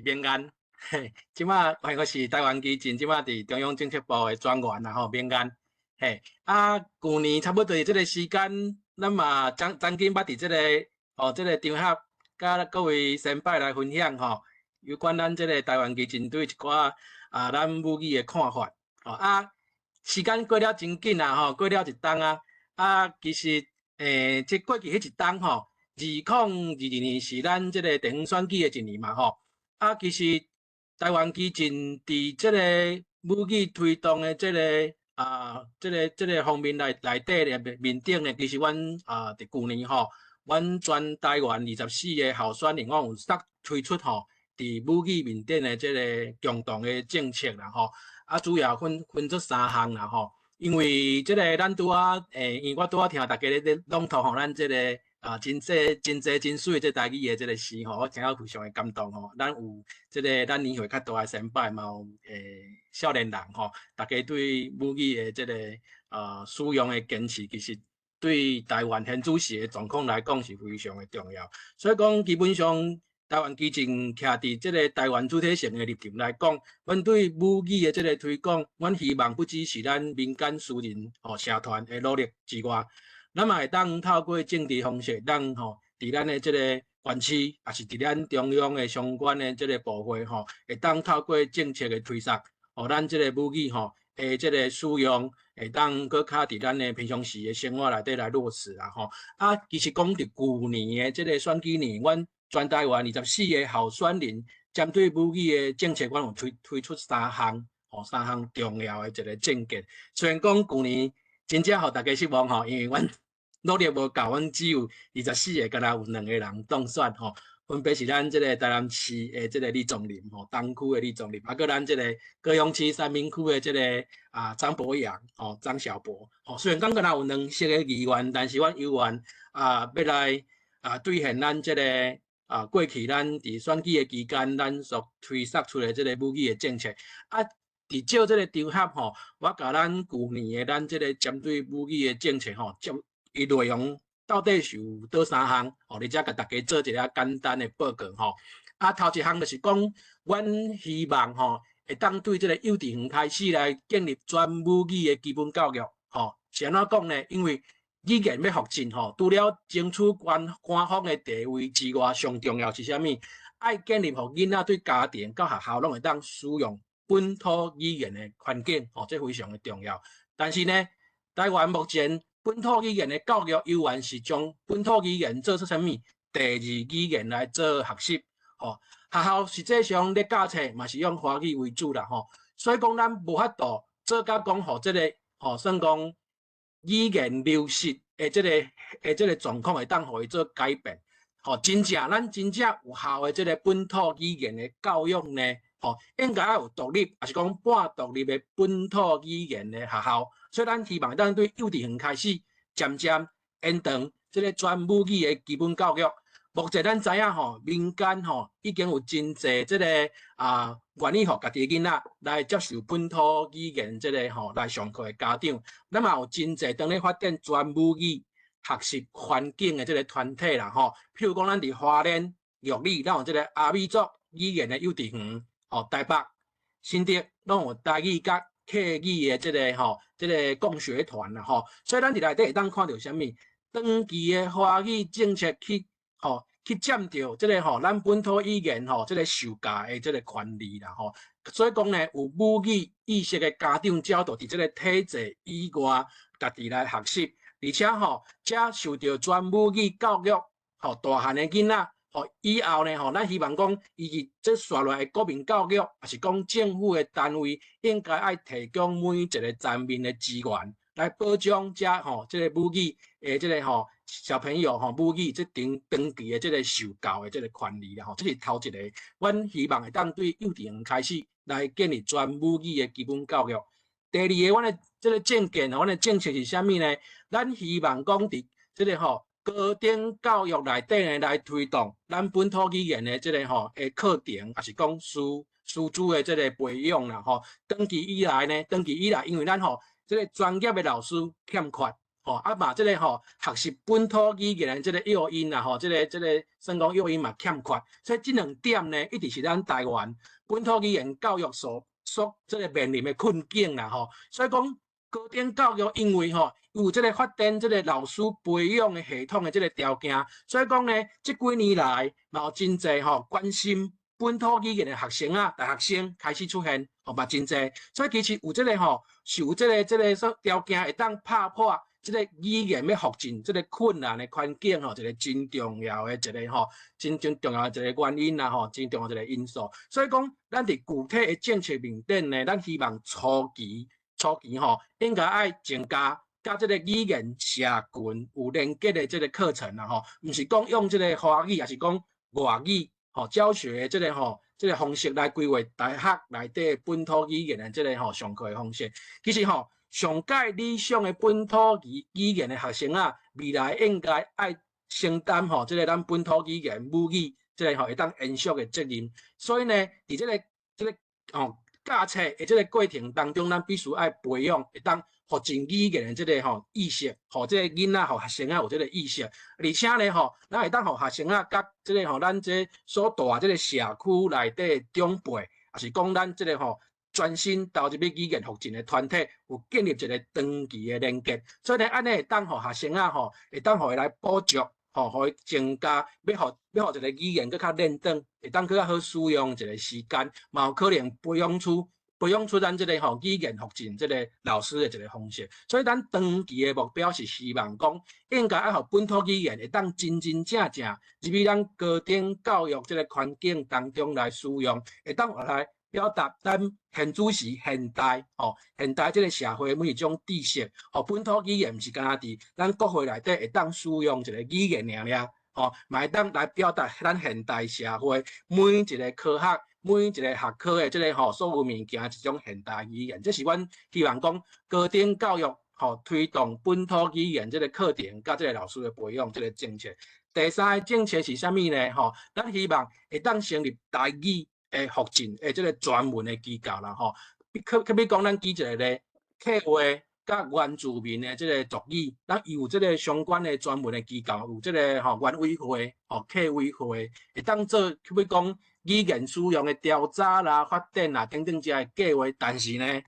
[SPEAKER 15] 明安，嘿，這馬我是台灣基進，這馬佇中央政策部的專員啦吼，明安，嘿，啊，舊年差不多這个時間，咱嘛曾曾經捌佇這个哦，這个場合，佮各位先輩來分享吼，有關咱這个台灣基進對一寡啊，咱母語的看法，吼啊。時間過了真緊啊吼，過了一冬啊，啊，其實，欸，這過去彼一冬吼，2022年是咱這个地方選舉的一年嘛吼，啊，其實台灣基進佇這個母語推動的這個啊，這个這个方面內內底咧面頂咧，其實阮啊佇舊年吼，阮全台灣24個候選人，阮有煞推出吼，佇母語面頂的這個共同的政策啦吼。啊，主要分分做三項啦吼，因為這个咱拄仔，欸，因為我拄仔聽大家咧咧朗讀吼，咱這个啊真濟真濟真媠這台語的這个詩吼，我聽了非常的感動吼。咱有這个咱年歲較大的先輩嘛，有欸少年人吼，大家對母語的這个啊使用的堅持，其實對台灣現主時的狀況來講是非常的重要。所以講基本上。台灣基進徛佇這个台灣主體性的立場來講，阮對母語的這个推廣，阮希望不只是咱民間私人吼社團的努力之外，咱嘛會當透過政治方式，咱吼佇咱的這个縣市，抑是佇咱中央的相關的這个部會吼，會當透過政策的推捒，予咱這个母語吼的這个使用，會當閣較佇咱的平常時的生活內底來落實啦吼。啊，其實講佇舊年的這个選舉年，阮全台灣24個候選人針對母語的政策，阮有推推出三項，吼三項重要的一个政見。雖然講舊年真正予大家失望吼，因為阮努力無夠，阮只有24個，敢若有兩个人當選吼，分別是咱這个台南市的這个李宗霖吼，東區的李宗霖，啊，閣咱這个高雄市三民區的這个啊張博洋吼，張小博吼。雖然講敢若有兩席个議員，但是阮猶原啊欲來啊兌現咱這个。啊，過去咱佇選舉的期間，咱所推捒出的這个母語的政策，啊，佇借這个場合吼，我共咱舊年的咱這个針對母語的政策吼，針伊內容到底是有佗三項？吼，佇遮共大家做一个簡單的報告吼。啊，頭一項就是講，阮希望吼，會當對這个幼稚園開始來建立全母語的基本教育，吼，是按怎講呢？因為語言欲復振吼，除了爭取官方的地位之外，上重要是啥物？愛建立予囡仔對家庭佮學校攏會當使用本土語言的環境，吼，這非常的重要。但是呢，台灣目前本土語言的教育猶原是將本土語言做出啥物第二語言來做學習，吼，學校實際上咧教冊嘛是用華語為主啦，吼，所以講咱無法度做甲講，予這个吼，算講語言流失的這个狀況會當予伊做改變，吼，真正咱真正有效的這个本土語言的教育呢，吼，應該愛有獨立，抑是講半獨立的本土語言的學校，所以咱希望當對幼稚園開始，漸漸延長這个全母語的基本教育。目前咱知影吼，民間吼已經有真濟這个啊願意予家己囡仔來接受本土語言這个吼來上課的家長，咱嘛有真濟當咧發展全母語學習環境的這个團體啦吼。譬如講，咱佇花蓮、玉里，咱有這个阿美族語言的幼稚園，吼，台北、新竹攏有台語佮客語的這个吼，這个共學團啦吼。所以咱佇內底會當看著啥物？長期的華語政策去吼，去佔著這个吼，咱本土語言吼，這个受教的這个權利啦吼。所以講呢，有母語意識的家長，才著佇這个體制以外，家己來學習，而且吼，遮受著全母語教育吼，大漢的囡仔吼，以後呢吼，咱希望講，伊佇這紲落來的國民教育，抑是講政府的單位，應該愛提供每一个層面的資源，來保障遮吼，這个母語的這个吼小朋友吼母語這長長期的這个受教的這个權利啦吼，這是頭一个。阮希望會當對幼稚園開始來建立全母語的基本教育。第二个，阮的這个政見，阮的政策是啥物呢？咱希望講佇這个吼高等教育內底呢來推動咱本土語言的這个吼的課程，抑是講師資的這个培養啦吼。長期以來呢，長期以來，因為咱吼這个專業的老師欠缺，吼啊嘛這个吼學習本土語言的這個誘因啦吼，這個算講誘因嘛欠缺，所以這兩點呢，一直是咱台灣本土語言教育所這个面臨的困境啦吼。所以講高等教育因為吼有這个發展這个老師培養的系統的這个條件，所以講呢，這幾年來嘛有真濟吼關心本土語言的學生啊，大學生開始出現，吼嘛真濟，所以其實有這个吼，是有這個說條件會當拍破這个語言欲復振這个困難的環境吼，一個真重要的一個吼，真真重要的一個原因啦吼，真重要一個因素。所以講，咱佇具體的政策面頂呢，咱希望初期吼，應該愛增加佮這個語言社群有連結的這個課程啦吼，毋是講用這個華語，抑是講外語吼教學的這個吼，這個方式來規劃大學內底本土語言的這個吼上課的方式。其實吼，上蓋理想的本土語言的學生啊，未來應該愛承擔吼這個咱本土語言母語這個吼會當延續的責任。所以呢，佇這個吼教冊的這個過程當中，咱必須愛培養會當復振語言的這個吼意識，予這個囡仔、予學生仔有這個意識，而且呢吼，咱會當予學生仔佮這個吼咱這所蹛這個社區內底長輩，抑是講咱這個吼專心投入去語言復振的團體，有建立一個長期的連結，所以呢，按呢會當予學生仔吼，會當予伊來補足，吼，予伊增加，欲予一個語言閣較練轉，會當閣較好使用一個時間，嘛有可能培養出咱這個吼語言復振這個老師的一個方式。所以咱長期的目標是希望講，應該愛予本土語言會當真真正正入去咱高等教育這個環境當中來使用，會當來表達咱現主時現代吼現代這個社會每一種知識，予本土語言毋是干焦佇咱國會內底會當使用一個語言爾爾，吼，嘛會當來表達咱現代社會每一個科學、每一個學科的這個吼所有物件一種現代語言。這是阮希望講高等教育吼推動本土語言這個課程佮這個老師的培養這個政策。第三个政策是啥物呢？吼，咱希望會當成立台語的復振的這個專門的機構啦，吼。可可比講，咱舉一个例，客話佮原住民的這个族語，咱伊有這个相關的專門的機構，有這个吼原委會、吼客委會，會當做可比講語言使用的調查啦、發展啦等等這个計劃，但是呢，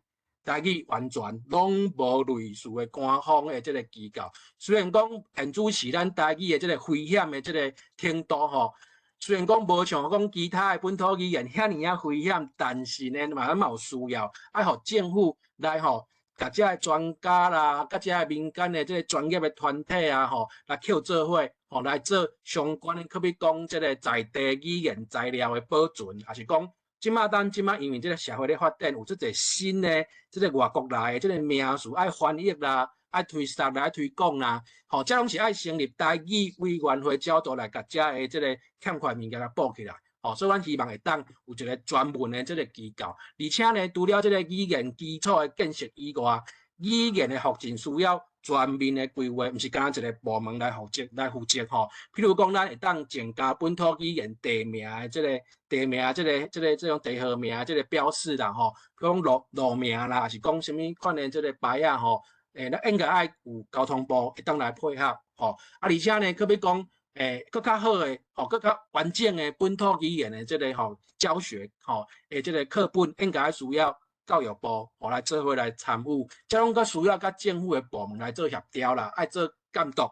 [SPEAKER 15] 台語完全攏無類似的官方的這个機構。雖然講現主時咱台語的這个危險的這个程度吼，雖然講無像講其他的本土語言遐爾仔危險，但是呢嘛，咱嘛有需要愛予政府來吼，共遮个專家啦，佮遮个民間的這个專業的團體啊吼，來扣做伙吼，來做相關的，可比講這个在地語言材料的保存，抑是講這馬咱這馬因為這个社會咧發展，有足濟新的這个外國來的這个名詞愛翻譯啦，愛推廣啦，愛推廣啦，吼，這攏是愛成立台語委員會角度來共遮个這个欠缺物件共補起來，吼，所以阮希望會當有一个專門的這个機構，而且呢，除了這个語言基礎的建設以外，語言的復振需要全面的規劃，毋是干焦一个部門來負責來負責吼。譬如講，咱會當增加本土語言地名的這个地名，這个這个這種地號名這个標示啦吼，比如講路路名啦，抑是講啥物款的這个牌仔吼，咱應該愛有交通部會當來配合吼。啊，而且呢，閣欲講，閣較好的吼，閣較完整的本土語言的這个吼教學吼，這个課本應該需要教育部吼來做伙來參與，這攏閣需要佮政府的部門來做協調啦，愛做監督。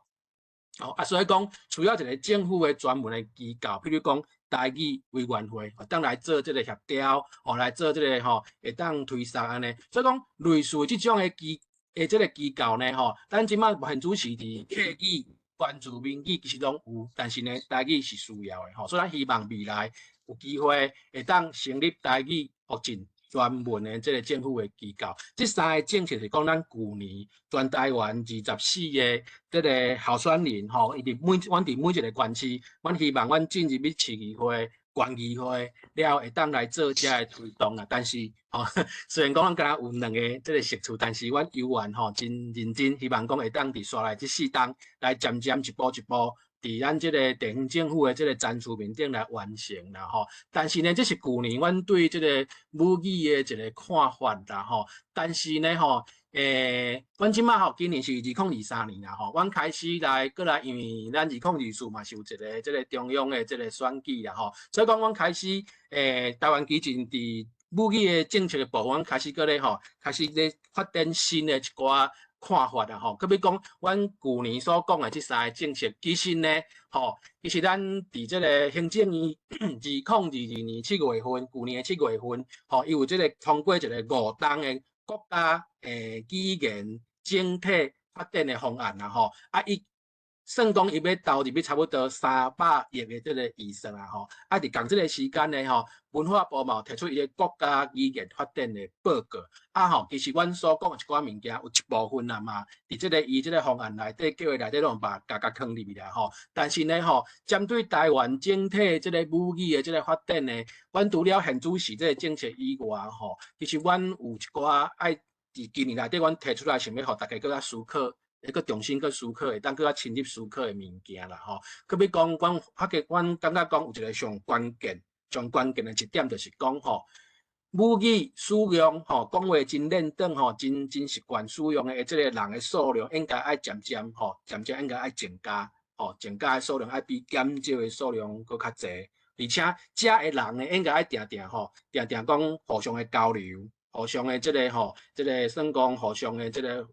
[SPEAKER 15] 吼啊，所以講需要一个政府的專門的機構，譬如講台語委員會，會當來做這个協調，吼來做這个吼會當推捒按呢。所以講類似這種的機的這个機構呢，吼，咱這馬現主時佇客語、原住民語其實攏有，但是呢，台語是需要的吼，所以咱希望未來有機會會當成立台語復振專門的這个政府的機構。這三个政策是講咱舊年全台灣24个這个候選人吼，伊佇每阮佇每一个縣市，阮希望阮進入去市議會、縣議會了後，會當來做這个推動啦。但是吼，雖然講阮敢若有兩个這个席次，但是阮猶原吼真認真，希望講會當佇紲來這四冬來漸漸一步一步，佇咱這个地方政府的這个層次面頂來完成啦吼。但是呢，這是舊年阮對這个母語的一个看法啦吼。但是呢吼，阮這馬吼今年是2023年啦吼，阮開始來閣來，因為咱2024嘛是有一个這个中央的這个選舉啦吼，所以講阮開始台灣基進佇母語的政策的部分，阮開始閣咧吼，開始咧發展新的一寡看法啦吼。閣比講，阮舊年所講的這三个政策，其實呢，吼，其實咱佇這个行政院2022年7月份，舊年的七月份，吼，伊有這个通過一个五冬的國家語言整體發展的方案啦吼，啊伊算講伊欲投入去差不多300億的這个預算啊吼，啊佇仝這个時間呢吼，文化部嘛有提出伊个國家語言發展的報告，啊吼，其實阮所講的一寡物件有一部分啊嘛，佇這个伊這个方案內底計劃內底攏嘛共共囥入去啦吼。但是呢吼，針對台灣整體這个母語的這个發展呢，阮除了現主時這个政策以外吼，其實阮有一寡愛佇今年內底，阮提出來想欲予大家閣較思考，會閣重新閣思考，會當閣較深入思考的物件啦吼。閣比講，阮發覺，阮感覺講有一个上關鍵、上關鍵的一點，就是講吼，母語使用吼，講話真輪轉吼，真真習慣使用的這个人的數量，應該愛漸漸吼，漸漸應該愛增加吼，增加的數量愛比減少的數量閣較濟，而且遮的人呢，應該愛定定吼，定定講互相的交流。互相的這个吼，這个算講互相的這个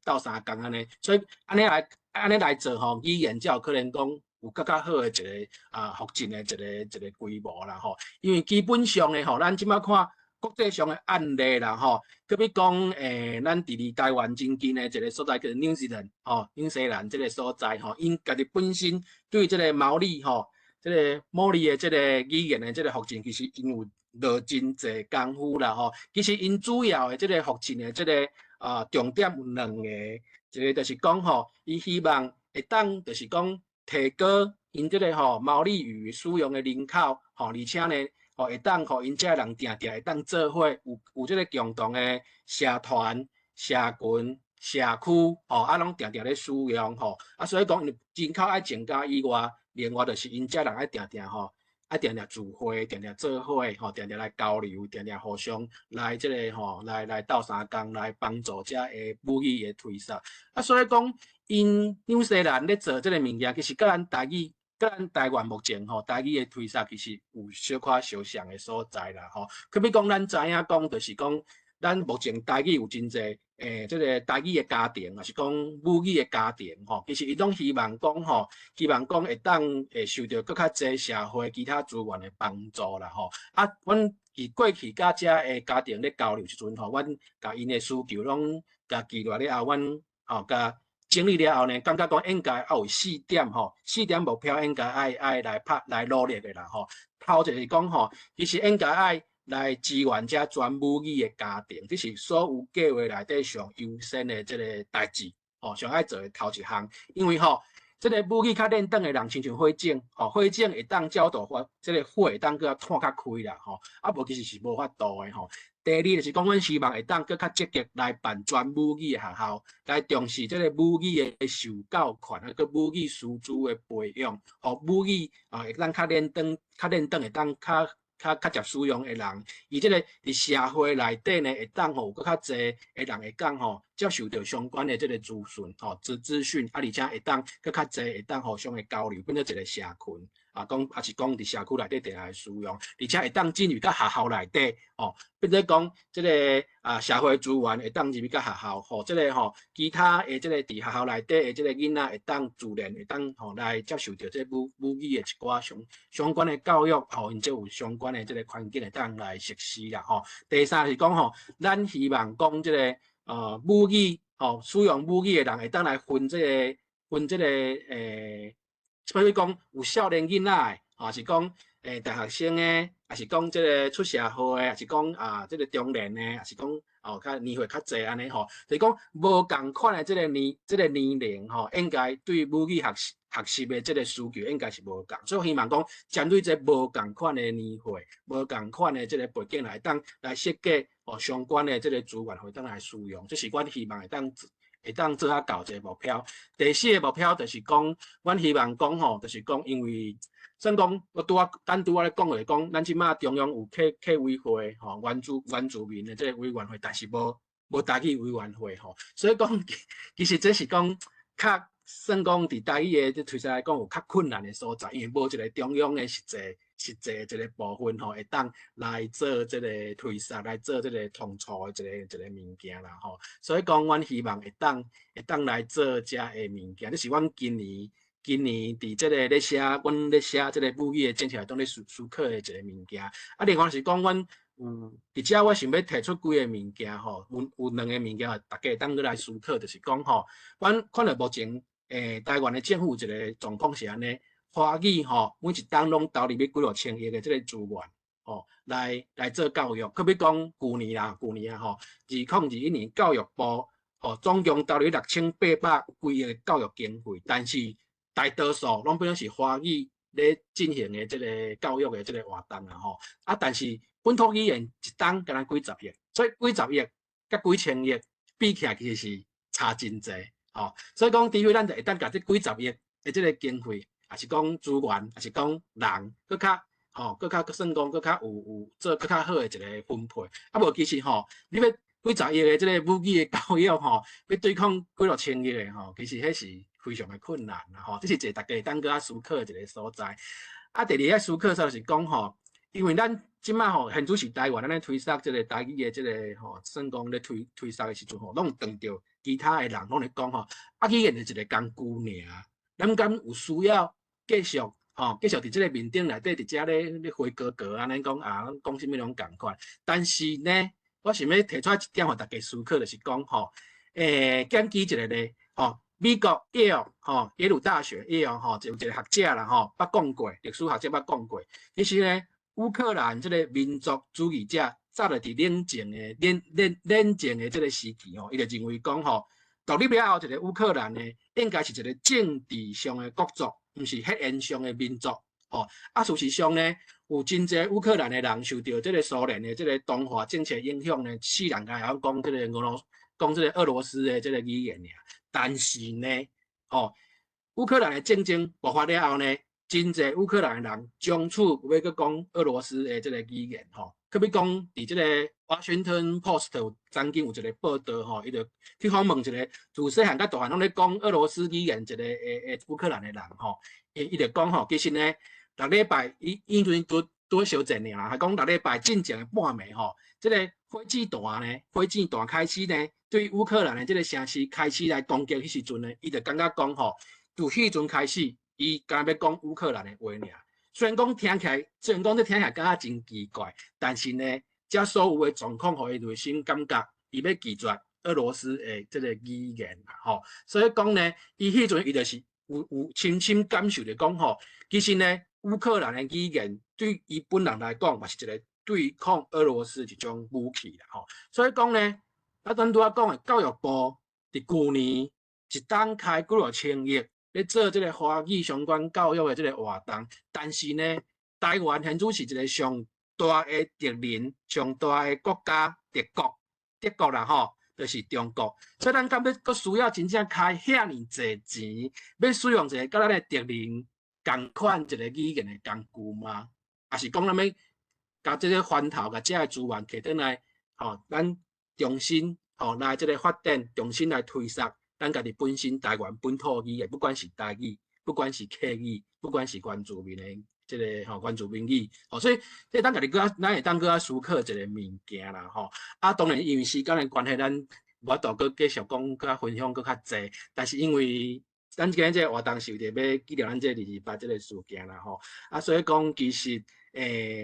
[SPEAKER 15] 鬥相共按呢，所以按呢來按呢來做吼，語言才有可能講有閣較好的一个啊復振的一个一个規模啦吼。因為基本上的吼，咱這馬看國際上的案例啦吼，閣比講咱佇離台灣真近的一个所在叫紐西蘭吼，紐西蘭這个所在吼，𪜶家己本身對這个毛利吼，這个毛利的這个語言的這个復振，其實𪜶有落真濟功夫啦吼。其實𪜶主要的這个復振的這个重點有兩个，一个就是講吼，伊希望會當就是講提高𪜶這个吼毛利語使用的人口吼，而且呢吼會當予𪜶遮人定定會當做伙，有這个共同的社團、社群、社區吼，啊攏定定咧使用吼，啊所以講人口愛增加以外，另外就是𪜶遮人愛定定吼。啊，定定聚會，定定做伙，吼，定定來交流，定定互相來這個吼，來鬥相共，來幫助遮个母語的推廣。啊，所以講，𪜶紐西蘭咧做這个物件，其實佮咱台語，佮咱台灣目前吼，台語的推廣其實有小可相像的所在啦，吼。可比講，咱知影講，就是講，咱目前台語有真濟，這个台語的家庭，抑是講母語的家庭，吼，其實伊攏希望講，吼，希望講會當會受著閣較濟社會其他資源的幫助啦，吼。啊，阮佇過去佮遮个家庭咧交流時陣，吼，阮共𪜶的需求攏共記錄了後，阮吼共整理了後呢，感覺講應該愛有四點，吼，四點目標應該愛來拍來努力的啦，吼。頭一個是講，吼，其實應該愛來支援遮全母語的家庭，這是所有計劃內底上優先的這個代誌，吼，上愛做的頭一項。因為吼，這个母語較練轉的人，親像火種，吼，火種會當照著發，這个火會當閣較湠較開啦，吼，啊無其實是無法度的，吼。第二就是講，阮希望會當閣較積極來辦全母語的學校，來重視這个母語的受教權，啊，閣母語師資的培養，予母語啊會當較練轉，較練轉會當較捷使用的人，伊這个佇社會內底呢，會當予閣較濟的人會當吼接受著相關的這个資訊，吼資訊，啊，而且會當閣較濟會當互相的交流，變做一个社群，啊，講抑是講佇社區內底定定使用，而且會當進入到學校內底，吼，變做講這个啊社會資源會當入去到學校，予這个吼其他的這个佇學校內底的這个囡仔會當自然會當吼來接受著這母語的一寡相關的教育，吼，𪜶才有相關的這个環境會當來實施啦，吼。第三是講吼，咱希望講這个母語吼使用母語的人會當來分這个，比如講有少年囡仔的，抑是講大學生的，抑是講這个出社會的，抑是講啊這个中年的，抑是講哦較年歲較濟按呢吼，就是講無仝款的這个年齡吼，應該對母語學習的這个需求應該是無仝，所以希望講針對這無仝款的年歲、無仝款的這个背景來當來設計哦相關的這个資源，會當來使用，這是阮希望會當做較到這个目標。第四个目標就是講，阮希望講吼，就是講因為算講我拄仔咱拄仔咧講就是講，咱這馬中央有客委會吼，原住民的這个委員會，但是無台語委員會吼，所以講其實這是講較算講佇台語的這推廣來講有較困難的所在，因為無一个中央的實際的一个部分吼，會當來做這个推廣，來做這个統籌的一個物件啦吼。所以講，阮希望會當來做遮个物件，這是阮今年佇這个咧寫，阮咧寫這个母語的政策當咧思考的一个物件。啊，另外是講，阮有佇遮我想欲提出幾个物件吼，有兩个物件，大家會當閣來思考，就是講吼，阮看著目前台灣的政府有一个狀況是按呢，華語吼，每一冬攏投入去幾落千億的這个資源，吼，來做教育。可比講舊年啦，舊年啊吼，2021年教育部吼總共投入6800幾億的教育經費，但是大多數攏變做是華語咧進行的這个教育的這个活動啊吼。啊，但是本土語言一冬敢若幾十億，所以幾十億佮幾千億比起來其實是差真濟，吼。所以講，除非咱就會當共這幾十億的這个經費，抑是講資源，抑是講人，閣較吼，閣較算講閣較有做閣較好的一个分配。啊，無其實吼，你欲幾十億的這个母語的教育吼，欲對抗幾落千億的吼，其實彼是非常的困難啦吼。這是一个大家會當閣較思考的一个所在。啊，第二个思考就是講吼，因為咱這馬吼，現主時台灣咱咧推捒這个台語的這个吼，算講咧推捒的時陣吼，攏有當著其他的人攏咧講吼，啊，語言就是一个工具爾，咱敢有需要繼續吼，繼續佇這个面頂內底佇遮咧回哥哥按呢講啊，講啥物攏仝款。但是呢，我想欲提出來一點，予大家思考，就是講吼，簡舉一个例，吼，美國耶魯吼，耶魯大學耶魯吼，就有一个學者啦吼，捌講過，歷史學者捌講過，其實呢，烏克蘭這个民族主義者早就佇冷戰的這个時期吼，伊就認為講吼，獨立了後，一个烏克蘭呢，應該是一个政治上的國族，毋是血緣上的民族。吼，啊，事實上呢，有真濟烏克蘭的人受著這个蘇聯的這个同化政策影響呢，世人敢會曉講這个俄羅講這个俄羅斯的這个語言爾。但是呢，吼，烏克蘭的戰爭爆發了後呢，真濟烏克蘭的人從此無欲閣講俄羅斯的這个語言吼。可比講，佇這个 Washington Post 有曾經有一个報導吼，伊就去訪問一个自細漢到大漢攏咧講俄羅斯語言一个烏克蘭的人吼，伊就講吼，其實呢，六禮拜伊伊陣拄拄小陣爾啦，講六禮拜進前的半暝吼，這个火箭彈呢，火箭彈開始呢，對烏克蘭的這个城市開始來攻擊彼時陣呢，伊就感覺講吼，自彼陣開始，伊敢欲講烏克蘭的話爾。雖然講聽起來，雖然講這聽起來感覺真奇怪，但是呢，這所有的狀況，予伊內心感覺，伊欲拒絕俄羅斯的這个語言吼。所以講呢，伊彼陣伊就是有深深感受著講吼，其實呢，烏克蘭的語言對伊本人來講，嘛是一个對抗俄羅斯一種武器啦吼。所以講呢，啊，咱拄仔講的教育部佇舊年一冬開幾落千億。咧做這个華語相關教育的這个活動，但是呢，台灣現在是一个上大的敵人，上大的國家敵國，敵國啦吼，就是中國。所以咱敢欲閣需要真正開遐爾濟錢，欲使用一个佮咱的敵人仝款一个語言的工具嗎？抑是講咱欲共這个番頭，共這个資源摕轉來，吼，咱重新吼來這个發展，重新來推捒。咱家己本身台灣本土語言，不管是台語，不管是客語，不管是原住民的這个吼原住民語，吼，所以這咱家己閣較，咱會當閣較思考一个物件啦，吼。啊，當然因為時間的關係，咱無法度閣繼續講，閣較分享閣較濟。但是因為咱今日這个活動是為著欲紀念咱這228這个事件啦，吼。啊，所以講其實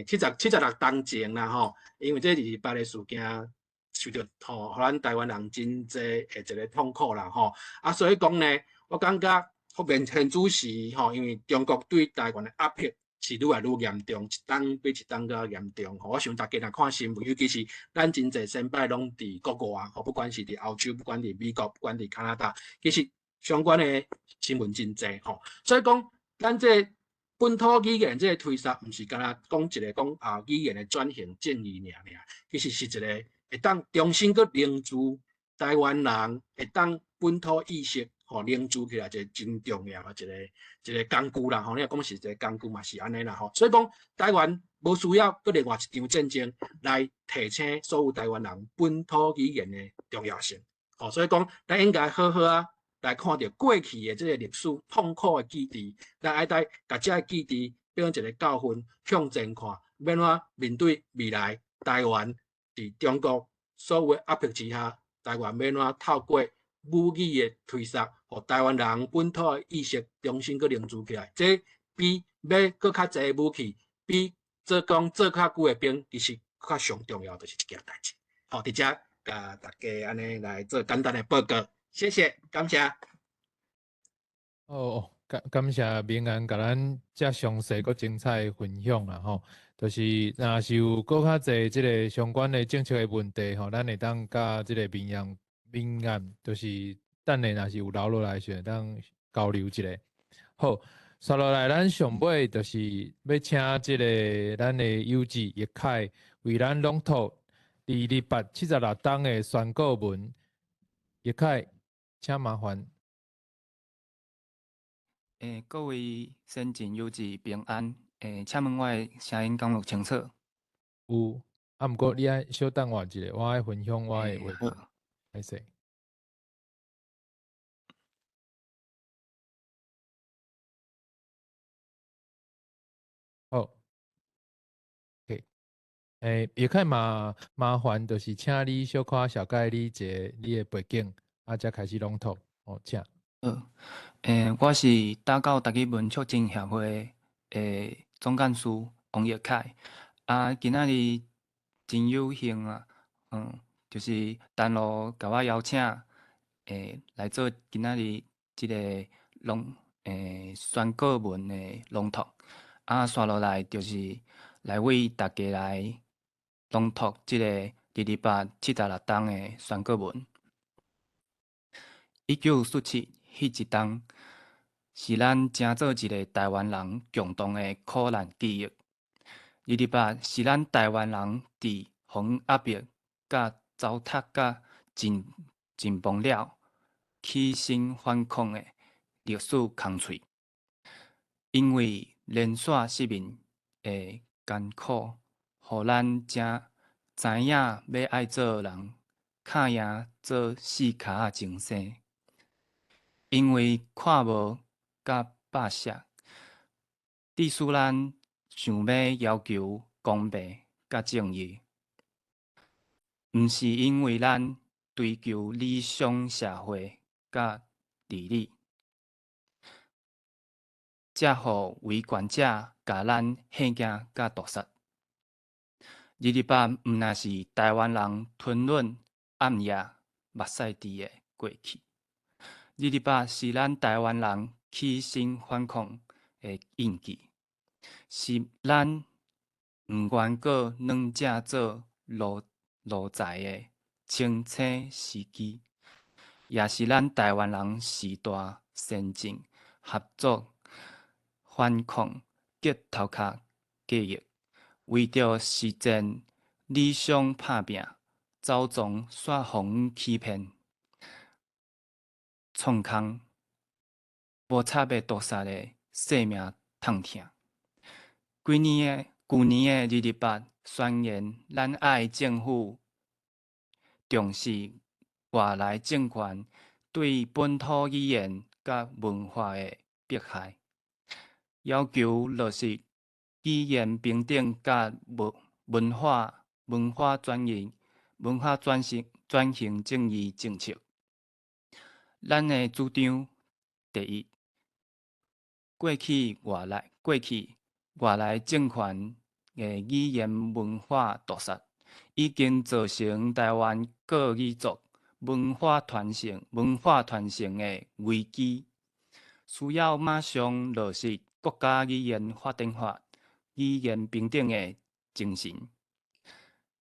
[SPEAKER 15] ，76冬前啦，吼，因為這228的事件。受著吼，予咱台灣人真濟的一个痛苦啦吼。啊，所以講呢，我感覺福建現主時吼，因為中國對台灣的壓迫是愈來愈嚴重，一冬比一冬閣較嚴重吼。我想大家若看新聞，尤其是咱真濟先輩攏佇國外吼，不管是佇歐洲，不管佇美國，不管佇加拿大，其實相關的新聞真濟吼。所以講，咱這本土語言這个推捒，毋是干焦講一个講啊語言的轉型正義爾爾，其實是一个。會當重新閣凝聚台灣人，會當本土意識吼凝聚起來，一个真重要的一个工具啦吼。你若講是一个工具嘛，是按呢啦吼。所以講，台灣無需要閣另外一場戰爭來提醒所有台灣人本土語言的重要性。吼，所以講，咱應該好好仔來看著過去的這个歷史痛苦的記憶，咱愛來共這个記憶變成一个教訓，向前看，欲按怎面對未來台灣。佇中國所有的壓迫之下，台灣欲按怎透過母語的推捒，予台灣人本土的意識重新閣凝聚起來，這比買閣較濟武器，比做工做較久的兵，其實較上重要，就是這件代誌。好，佇遮共大家按呢來做簡單的報告，謝謝，感謝。
[SPEAKER 1] 哦，感謝明安共咱遮詳細閣精彩的分享啦吼。就是若是有閣較濟這个相關的政策的問題吼，咱會當佮這个明安明安，就是等下若是有留落來時，會當交流一下。好，紲落來咱上尾就是欲請這个咱的友志易凱為咱朗讀22876冬的宣告文。易凱，請麻煩。
[SPEAKER 16] 各位先進友志平安。請問我的聲音敢有清楚？
[SPEAKER 1] 有，啊，毋過你愛小等我一下，我愛分享我的畫面。歹勢。好。OK。易凱嘛麻煩，就是請你小可紹介你一个你的背景，啊，才開始朗讀。好，請。
[SPEAKER 16] 我是大教台語文促進協會的總幹事王易凱。啊，今仔日真有幸啊，就是丹露共我邀請，來做今仔日這个宣告文的朗讀。啊，紲落來就是來為大家來朗讀這个22876冬的宣告文。1947彼一冬，是咱成做一个台灣人共同的苦難記憶。228是咱台灣人佇予人壓迫、佮糟蹋、佮盡崩了，起身反抗的歷史空喙。因為連紲失眠的艱苦，予咱才知影欲愛做人，敲贏做四跤仔前生。因為看無佮百惜，致使咱想欲要求公平佮正義，毋是因為咱追求理想社會佮治理，才予威權者共咱嚇驚佮屠殺。228毋但是臺灣人吞忍暗夜目屎滴的過去，二二八是咱臺灣人起身反抗的印記，是咱毋願閣軟正做奴才的清醒時機，也是咱臺灣人時代先進合作反抗激頭殼計劃，為著實踐理想拍拚，走傱煞予欺騙、創空、無插的屠殺的生命痛疼。幾年的舊年的二二八宣言，咱愛政府重視外來政權對本土語言佮文化的迫害，要求落實語言平等佮文化轉型正義政策。咱的主張第一，過去外來政權的語言文化屠殺，已經造成臺灣各語族文化傳承的危機，需要馬上落實國家語言發展法、語言平等的精神。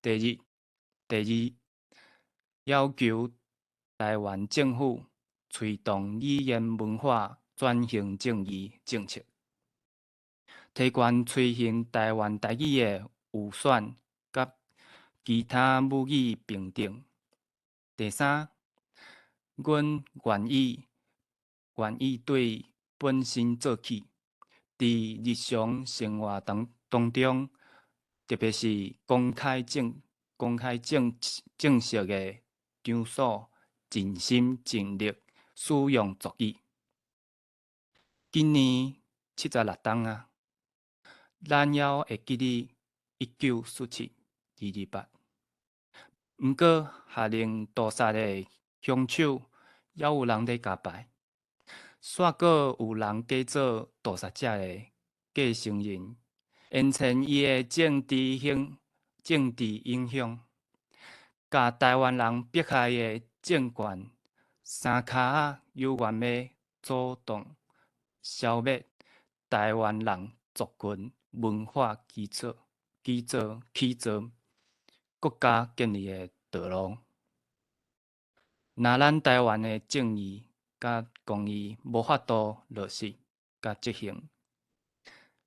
[SPEAKER 16] 第二，要求臺灣政府推動語言文化轉型正義政策，提懸推行臺灣台語的預算佮其他母語平等。第三，阮願意對本身做起，佇日常生活當中，特別是公開正式的場所，盡心盡力使用族語。今年76冬啊，咱猶會記得1947 228。毋過，下令屠殺的兇手，猶有人咧交拜，煞閣有人假做屠殺者的繼承人，延續伊的政治影響，共臺灣人迫害的政權，三跤仔猶原欲主動消滅臺灣人族群文化基礎國家建立的道路。若咱臺灣的正義佮公義無法度落實佮執行，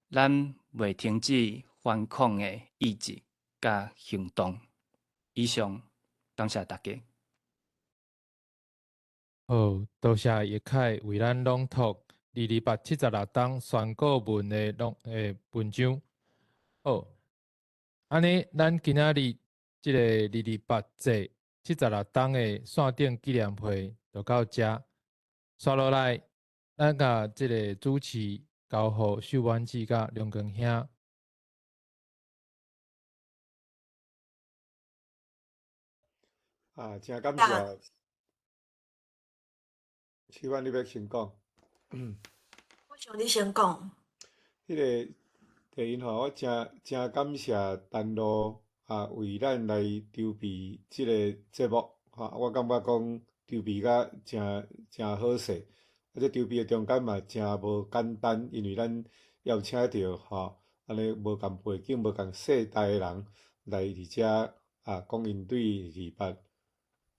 [SPEAKER 16] 咱袂停止反抗的意志佮行動。以上，感謝大家。
[SPEAKER 1] 好，多謝葉凱為咱朗讀二二八七十六冬宣告文的朗的文章。好，按呢，咱今仔日這个二二八節七十六冬的線頂紀念會就到遮。紲落來，咱共這个主持交予秀婉姊佮梁光兄。
[SPEAKER 17] 啊，真感謝。秀婉，你欲先講。
[SPEAKER 4] 我想你先講。
[SPEAKER 17] 彼个第一吼，我誠誠感謝丹露啊，為咱來籌備這个節目，吼，我感覺講籌備甲誠誠好勢，啊，這籌備的中間嘛誠無簡單，因為咱邀請著吼，按呢無仝背景、無仝世代的人來佇遮啊，講𪜶對二二八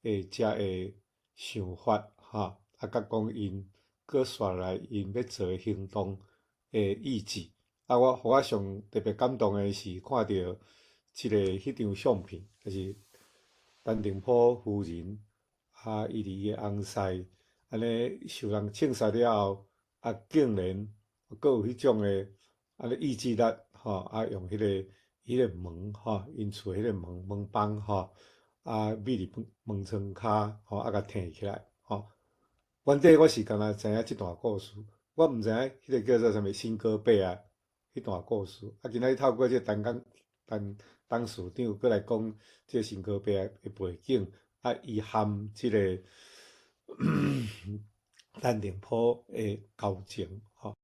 [SPEAKER 17] 的遮的想法，吼，啊，佮講𪜶閣紲來𪜶欲做的行動的意志。啊，予我上特別感動的是看著這个彼張相片，就是陳澄波夫人啊，伊佇伊的翁婿按呢受人銃殺了後，啊，竟然閣有彼種的按呢意志力吼，啊用彼个门吼，𪜶厝彼个門門枋吼，啊覕佇門窗跤吼，啊共提起來吼。原底我是敢若知影這段故事，我毋知影彼個叫做啥物新哥伯仔彼段故事。啊，今仔日透過這個陳講陳董事長閣來講這個新哥伯仔的背景，啊，伊含這个陳定甫的交情吼，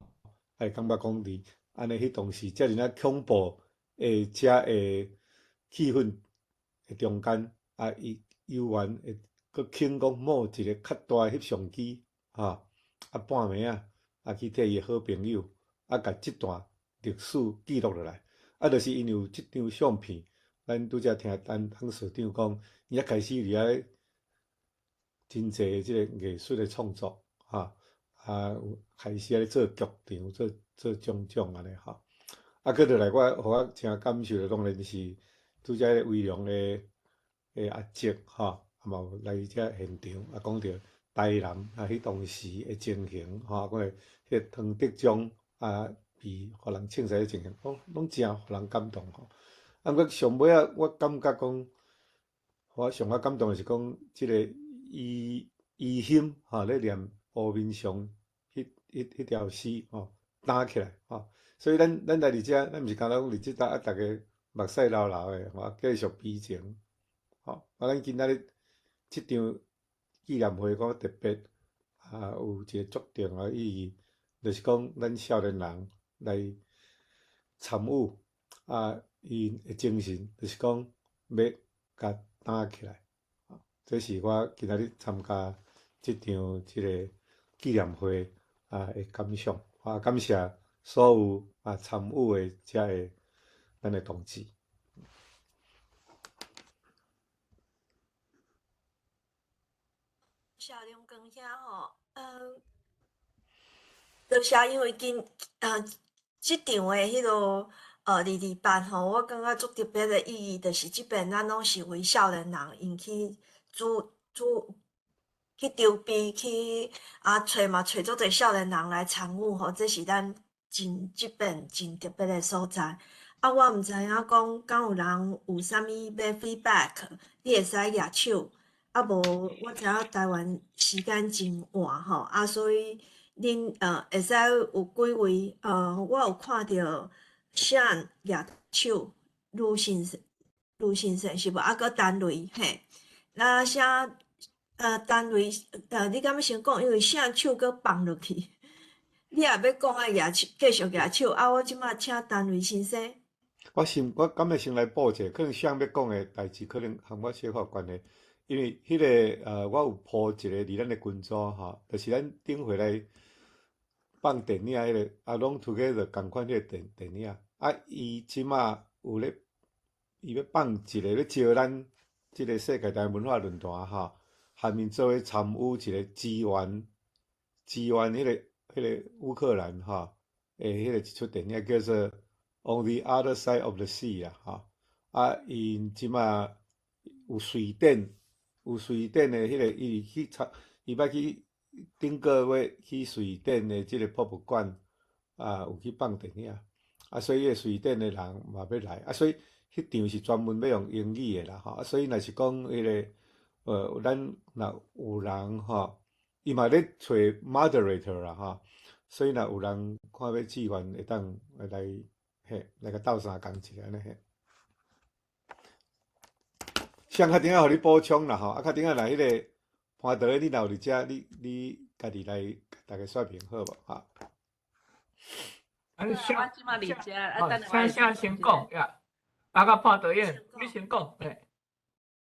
[SPEAKER 17] 會感覺講佇按呢彼當時遮爾啊恐怖的遮个氣氛的中間，啊，伊猶原會閣肯講摸一个較大的翕相機，吼，啊半暝仔，啊去替伊的好朋友，啊共這段歷史記錄落來，啊，就是因為有這張相片，咱拄才聽陳董事長講，伊一開始佇遐真濟這个藝術的創作，哈，啊，有開始咧做劇場，做做種種按呢吼。啊，閣落來我，予我誠感受的當然是拄才彼个威龍的阿叔吼，啊嘛有來遮現場，啊講著台南啊彼當時的情形吼，閣彼个湯德章啊被予人槍殺的情形，攏攏誠予人感動吼。啊，毋過上尾仔我感覺講，我上較感動的是講，這个伊伊心吼咧念烏面上彼條詩吼，擔起來吼。所以咱來佇遮，咱毋是干焦講佇這搭啊，逐家目屎流流的吼，繼續悲情吼。啊，咱今仔日這場紀念會講特別啊，有一個足重要意義，就是講咱少年人來參與啊，𪜶的精神，就是講欲共擔起來。這是我今仔日參加這場這个紀念會啊的感想。啊，感謝所有啊參與的遮个咱的同志。
[SPEAKER 4] 謝林光兄吼，多謝，因為今這場的彼个228吼，我感覺足特別的意義，就是這遍咱攏是為少年人𪜶去主主去籌備去啊揣嘛揣足濟少年人來參與吼，這是咱真這遍真特別的所在。啊，我毋知影講敢有人有啥物欲 feedback，你會使舉手。啊無，我知影台灣時間真晚吼，啊，所以恁會使有幾位我有看著啥舉手，盧先生，盧先生是無？啊，閣陳雷嘿，那啥陳雷你敢欲先講？因為啥手閣放落去，你若欲講愛舉手，繼續舉手。啊，我這馬請陳雷先生。
[SPEAKER 17] 我先，我敢欲先來補一下，可能啥欲講的代誌，可能和我小可有關係。因為彼个我有 po 一个佇咱的群組吼，就是咱頂回來放電影彼个啊，Alone Together 仝款彼个電影，啊，伊這馬有咧，伊欲放一个欲招咱這个世界台灣文化論壇吼，下面做伙參與一個支援彼个烏克蘭吼的彼个一齣電影叫做《On the Other Side of the Sea》啦吼，啊，𪜶這馬有瑞典。有瑞典的彼个，伊去參，伊捌去頂個月去瑞典的這个博物館，啊，有去放電影，啊，所以彼个瑞典的人嘛欲來，啊，所以彼場是專門欲用英語的啦，吼，啊，所以若是講彼个，咱若有人吼，伊嘛咧揣 moderator 啦，吼，所以若有人看欲志願會當來，嘿，來共鬥相共一下按呢嘿。啥較陣仔予你補充啦吼，啊，較陣仔若彼个潘導演，你若有佇遮，你家己來共大家說明好無？哈。
[SPEAKER 18] 啊，你
[SPEAKER 19] 我這馬佇遮，啊，等
[SPEAKER 18] 下啥先講呀？啊，佮潘導演，你先講，嘿。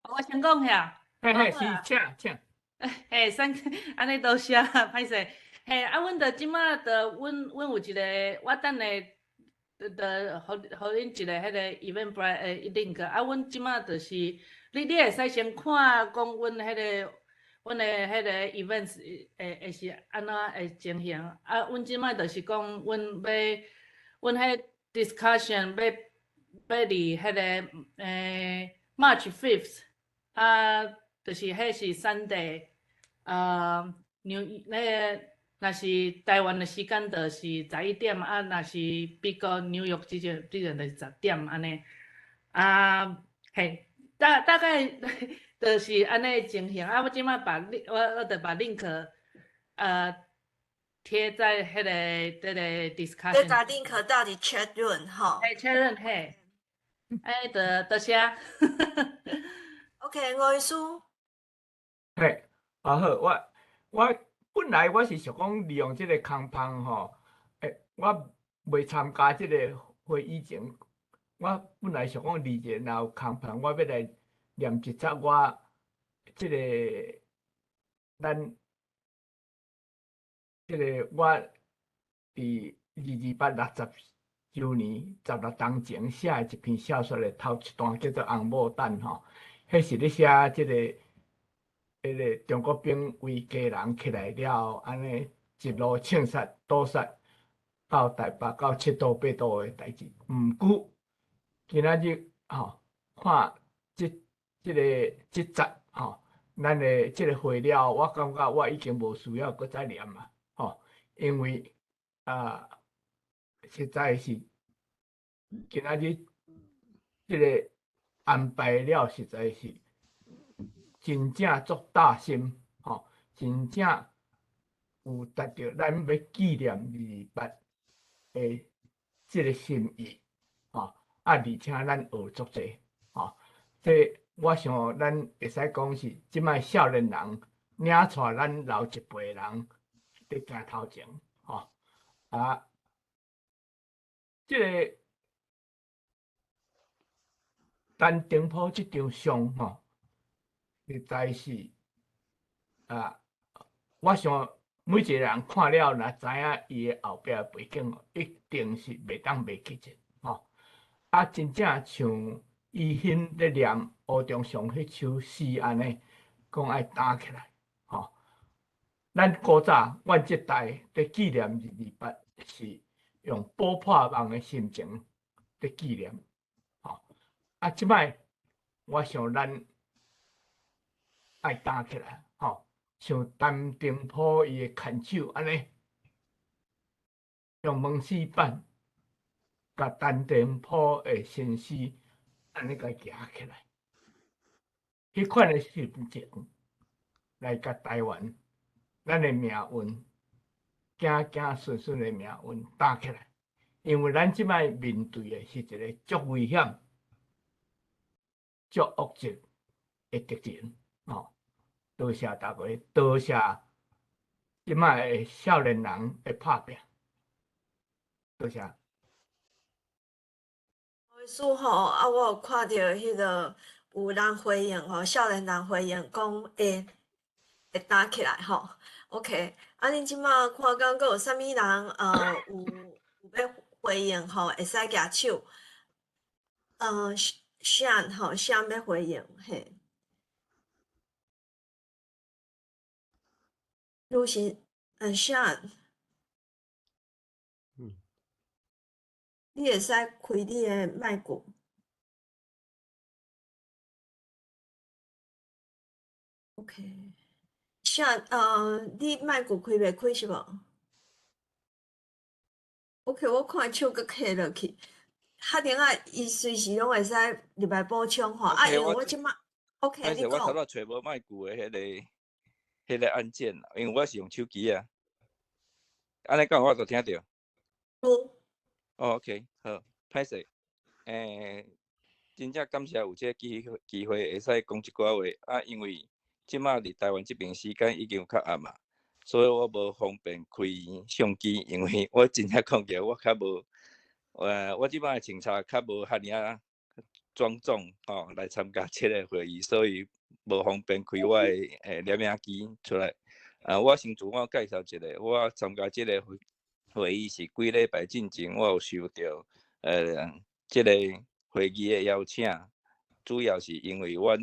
[SPEAKER 19] 我先講遐。
[SPEAKER 18] 嘿嘿，是，請請。
[SPEAKER 19] 嘿，先按呢多謝，歹勢。嘿，啊，阮著這馬著，阮有一個，我等下。著予予恁一个彼个 Eventbrite 的 link，啊，阮這馬就是，你會使先看講阮彼个，阮的彼个 events 會是按怎的情形，啊，阮這馬就是講，阮欲，阮彼 discussion 欲欲佇彼个March 5th，啊，就是彼是 Sunday，啊，紐那个。若是台灣的時間就是11點，啊，若是美國紐約這陣這陣就是10點按呢。啊，嘿，大概就是按呢情形。啊，我這擺把我就把 link 貼在彼个這個 discussion。
[SPEAKER 4] 你共 link 到佇 chat room 吼。
[SPEAKER 19] 嘿，chat room 嘿。哎，多多謝。
[SPEAKER 4] OK，吳醫師。
[SPEAKER 18] 嘿，啊好，我本來我是想講利用這個空縫吼，我未參加這個會議前，我本來想講二日若有空縫，我欲來念一節我這個咱這個我佇228 60週年16冬前寫的一篇小說的頭一段叫做《紅帽蛋》吼，彼是咧寫這個彼个中國兵圍基隆起來了後，按呢一路銃殺、屠殺到台北到七堵八堵的代誌。毋過今仔日吼看這節吼，咱的這個會了，我感覺我已經無需要閣再念啊，吼，因為啊，實在是今仔日這個安排了，實在是真正足貼心，吼，真正有達到咱欲紀念228的這個心意，吼，啊，而且咱學足濟，吼，這我想咱會使講是這擺少年人領帶咱老一輩人佇行頭前，吼，啊，這个陳澄波這張相，吼，實在是啊，我想每一個人看了，若知影伊的後壁背景，一定是袂當袂記得，吼。啊，真正像伊興咧念吳中祥彼首詩按呢，講愛擔起來，吼。咱古早，阮這代咧紀念228，是用補破網的心情咧紀念，吼。啊，這擺我想咱愛擔起來，吼，像陳澄波伊的牽手按呢，用文字板共陳澄波的身屍按呢共舉起來，彼款的心情來共台灣咱的命運，子子孫孫的命運擔起來，因為咱這擺面對的是一个足危險、足惡質的敵人，吼！多謝大家，多謝這擺的少年人的拍拚，多謝。
[SPEAKER 4] 吳醫師吼，啊，我有看著彼个有人回應吼，少年人回應講會擔起來吼。OK，啊，恁這馬看講閣有啥物人有欲回應吼，會使舉手。想吼，想欲回應嘿。如是，想，你會使開你的麥克。OK，想，你麥克開袂開是無？OK，我看手閣揢落去。較定仔伊隨時攏會使入來補充吼。啊，因為我這馬，OK，你講。
[SPEAKER 20] 我頭拄找無麥克的彼个按鍵啦，因為我是用手機啊。按呢講我就聽著。
[SPEAKER 4] 有。
[SPEAKER 20] 哦，OK，好，歹勢，真正感謝有這个機會會使講一寡話啊，因為這馬佇台灣這邊時間已經有較暗啊，所以我無方便開相機，因為我真正講起來，我較無，我這擺穿插較無遐爾仔莊重吼來參加這个會議，所以無方便開我的攝影機出來。啊，我先自我介紹一下，我參加這个會議是幾禮拜進前，我有收著這个會議的邀請，主要是因為阮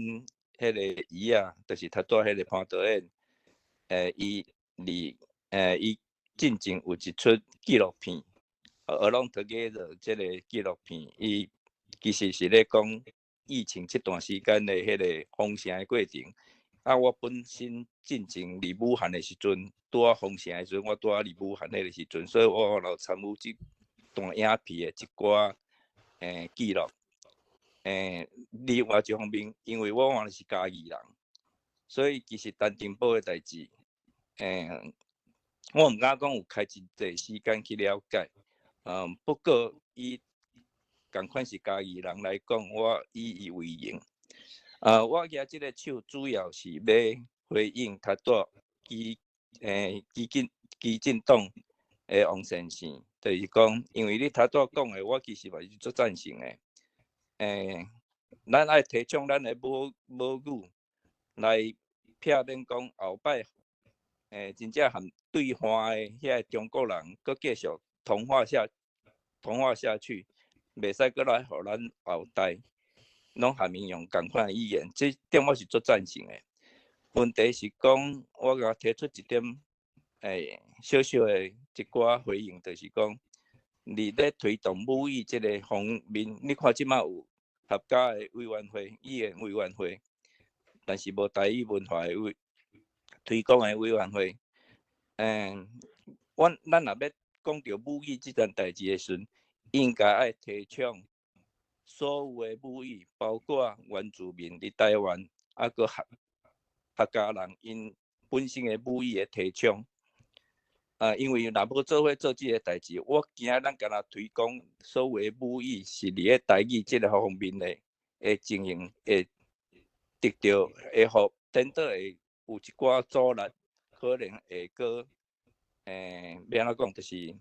[SPEAKER 20] 彼个姨仔，就是頭拄彼个潘導演，伊進前有一齣紀錄片，《Alone Together》這个紀錄片，伊其實是咧講疫情這段時間的彼个封城的過程。啊，我本身進前佇武漢的時陣，拄仔封城的时阵，我拄仔伫武汉彼个时阵，所以我有参与这段影片的一寡记录。另外一方面，因为我原来是嘉义人，所以其实陈定宝的代志，我毋敢讲有开真济时间去了解。不过以仝款是嘉义人来讲，我以伊为荣。我举这个手主要是欲回应头拄基进党的王先生，就是讲，因为你头拄讲的，我其实嘛是足赞成的。咱爱提倡咱的母语，来避免讲后摆，真正和对岸的遐个中国人，阁继续同化下去，袂使阁来予咱后代拢含𪜶用仝款的语言，这点我是足赞成的。问题是讲，我共提出一点，小小的一寡回应，就是讲，伫咧推动母语这个方面，你看这马有客家的委员会、语言委员会，但是无台语文化的推广的委员会。咱若欲讲著母语这件代志的时阵，应该爱提倡所有的母语，包括原住民伫台湾，阁客家人𪜶本身的母语的提倡。因为若无做伙做这个代志，我惊咱干焦推广所谓母语是伫咧台语这个方面的情形，会得著会予颠倒会有一寡阻力，可能会阁欲按怎讲，就是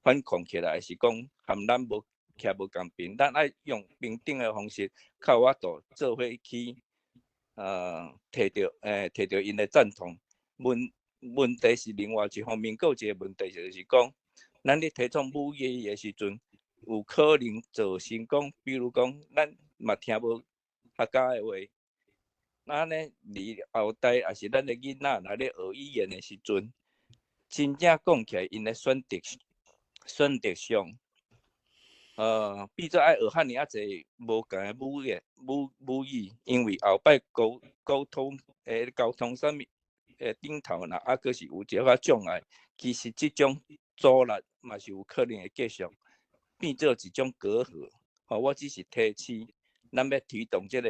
[SPEAKER 20] 反抗起来，是讲和咱无徛无仝边，咱爱用平等的方式，较有法度做伙去，摕著𪜶的赞同。问题是另外一方面，阁有一个问题就是讲，咱咧提倡母语的时阵，有可能造成讲，比如讲，咱嘛听无客家的话，按呢，伫后代抑是咱的囡仔若咧学语言的时阵，真正讲起来，𪜶的选择上，变做爱学遐尔啊济无仝的母语，因为后摆沟通啥物顶头，若犹阁是有一寡障碍，其实这种阻力嘛是有可能会继续变做一种隔阂。吼，我只是提醒，咱欲推动这个，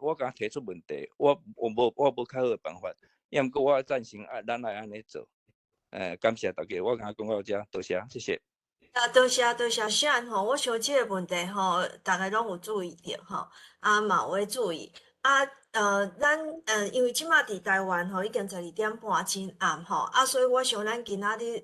[SPEAKER 20] 我敢提出问题，我无较好的办法，抑毋过我赞成啊，咱爱按呢做。感谢大家，我敢讲到遮，多谢，谢谢。
[SPEAKER 4] 啊，多谢多谢，小吼，我想这个问题吼，逐家拢有注意著吼，啊嘛有咧注意。啊，咱因为这马伫台湾吼，已经12点半真暗吼，啊，所以我想咱今仔日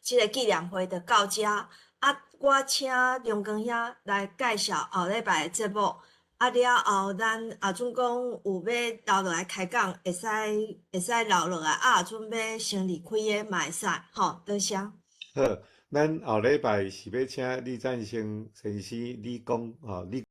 [SPEAKER 4] 这个纪念会就到遮。啊，我请梁光兄来介绍后礼拜的节目。啊，了后咱若准讲有欲留落来开讲，会使留落来。啊，若准欲先离开的嘛会使，吼，多谢。
[SPEAKER 17] 好，咱后礼拜是欲请李赞成先生你讲吼，你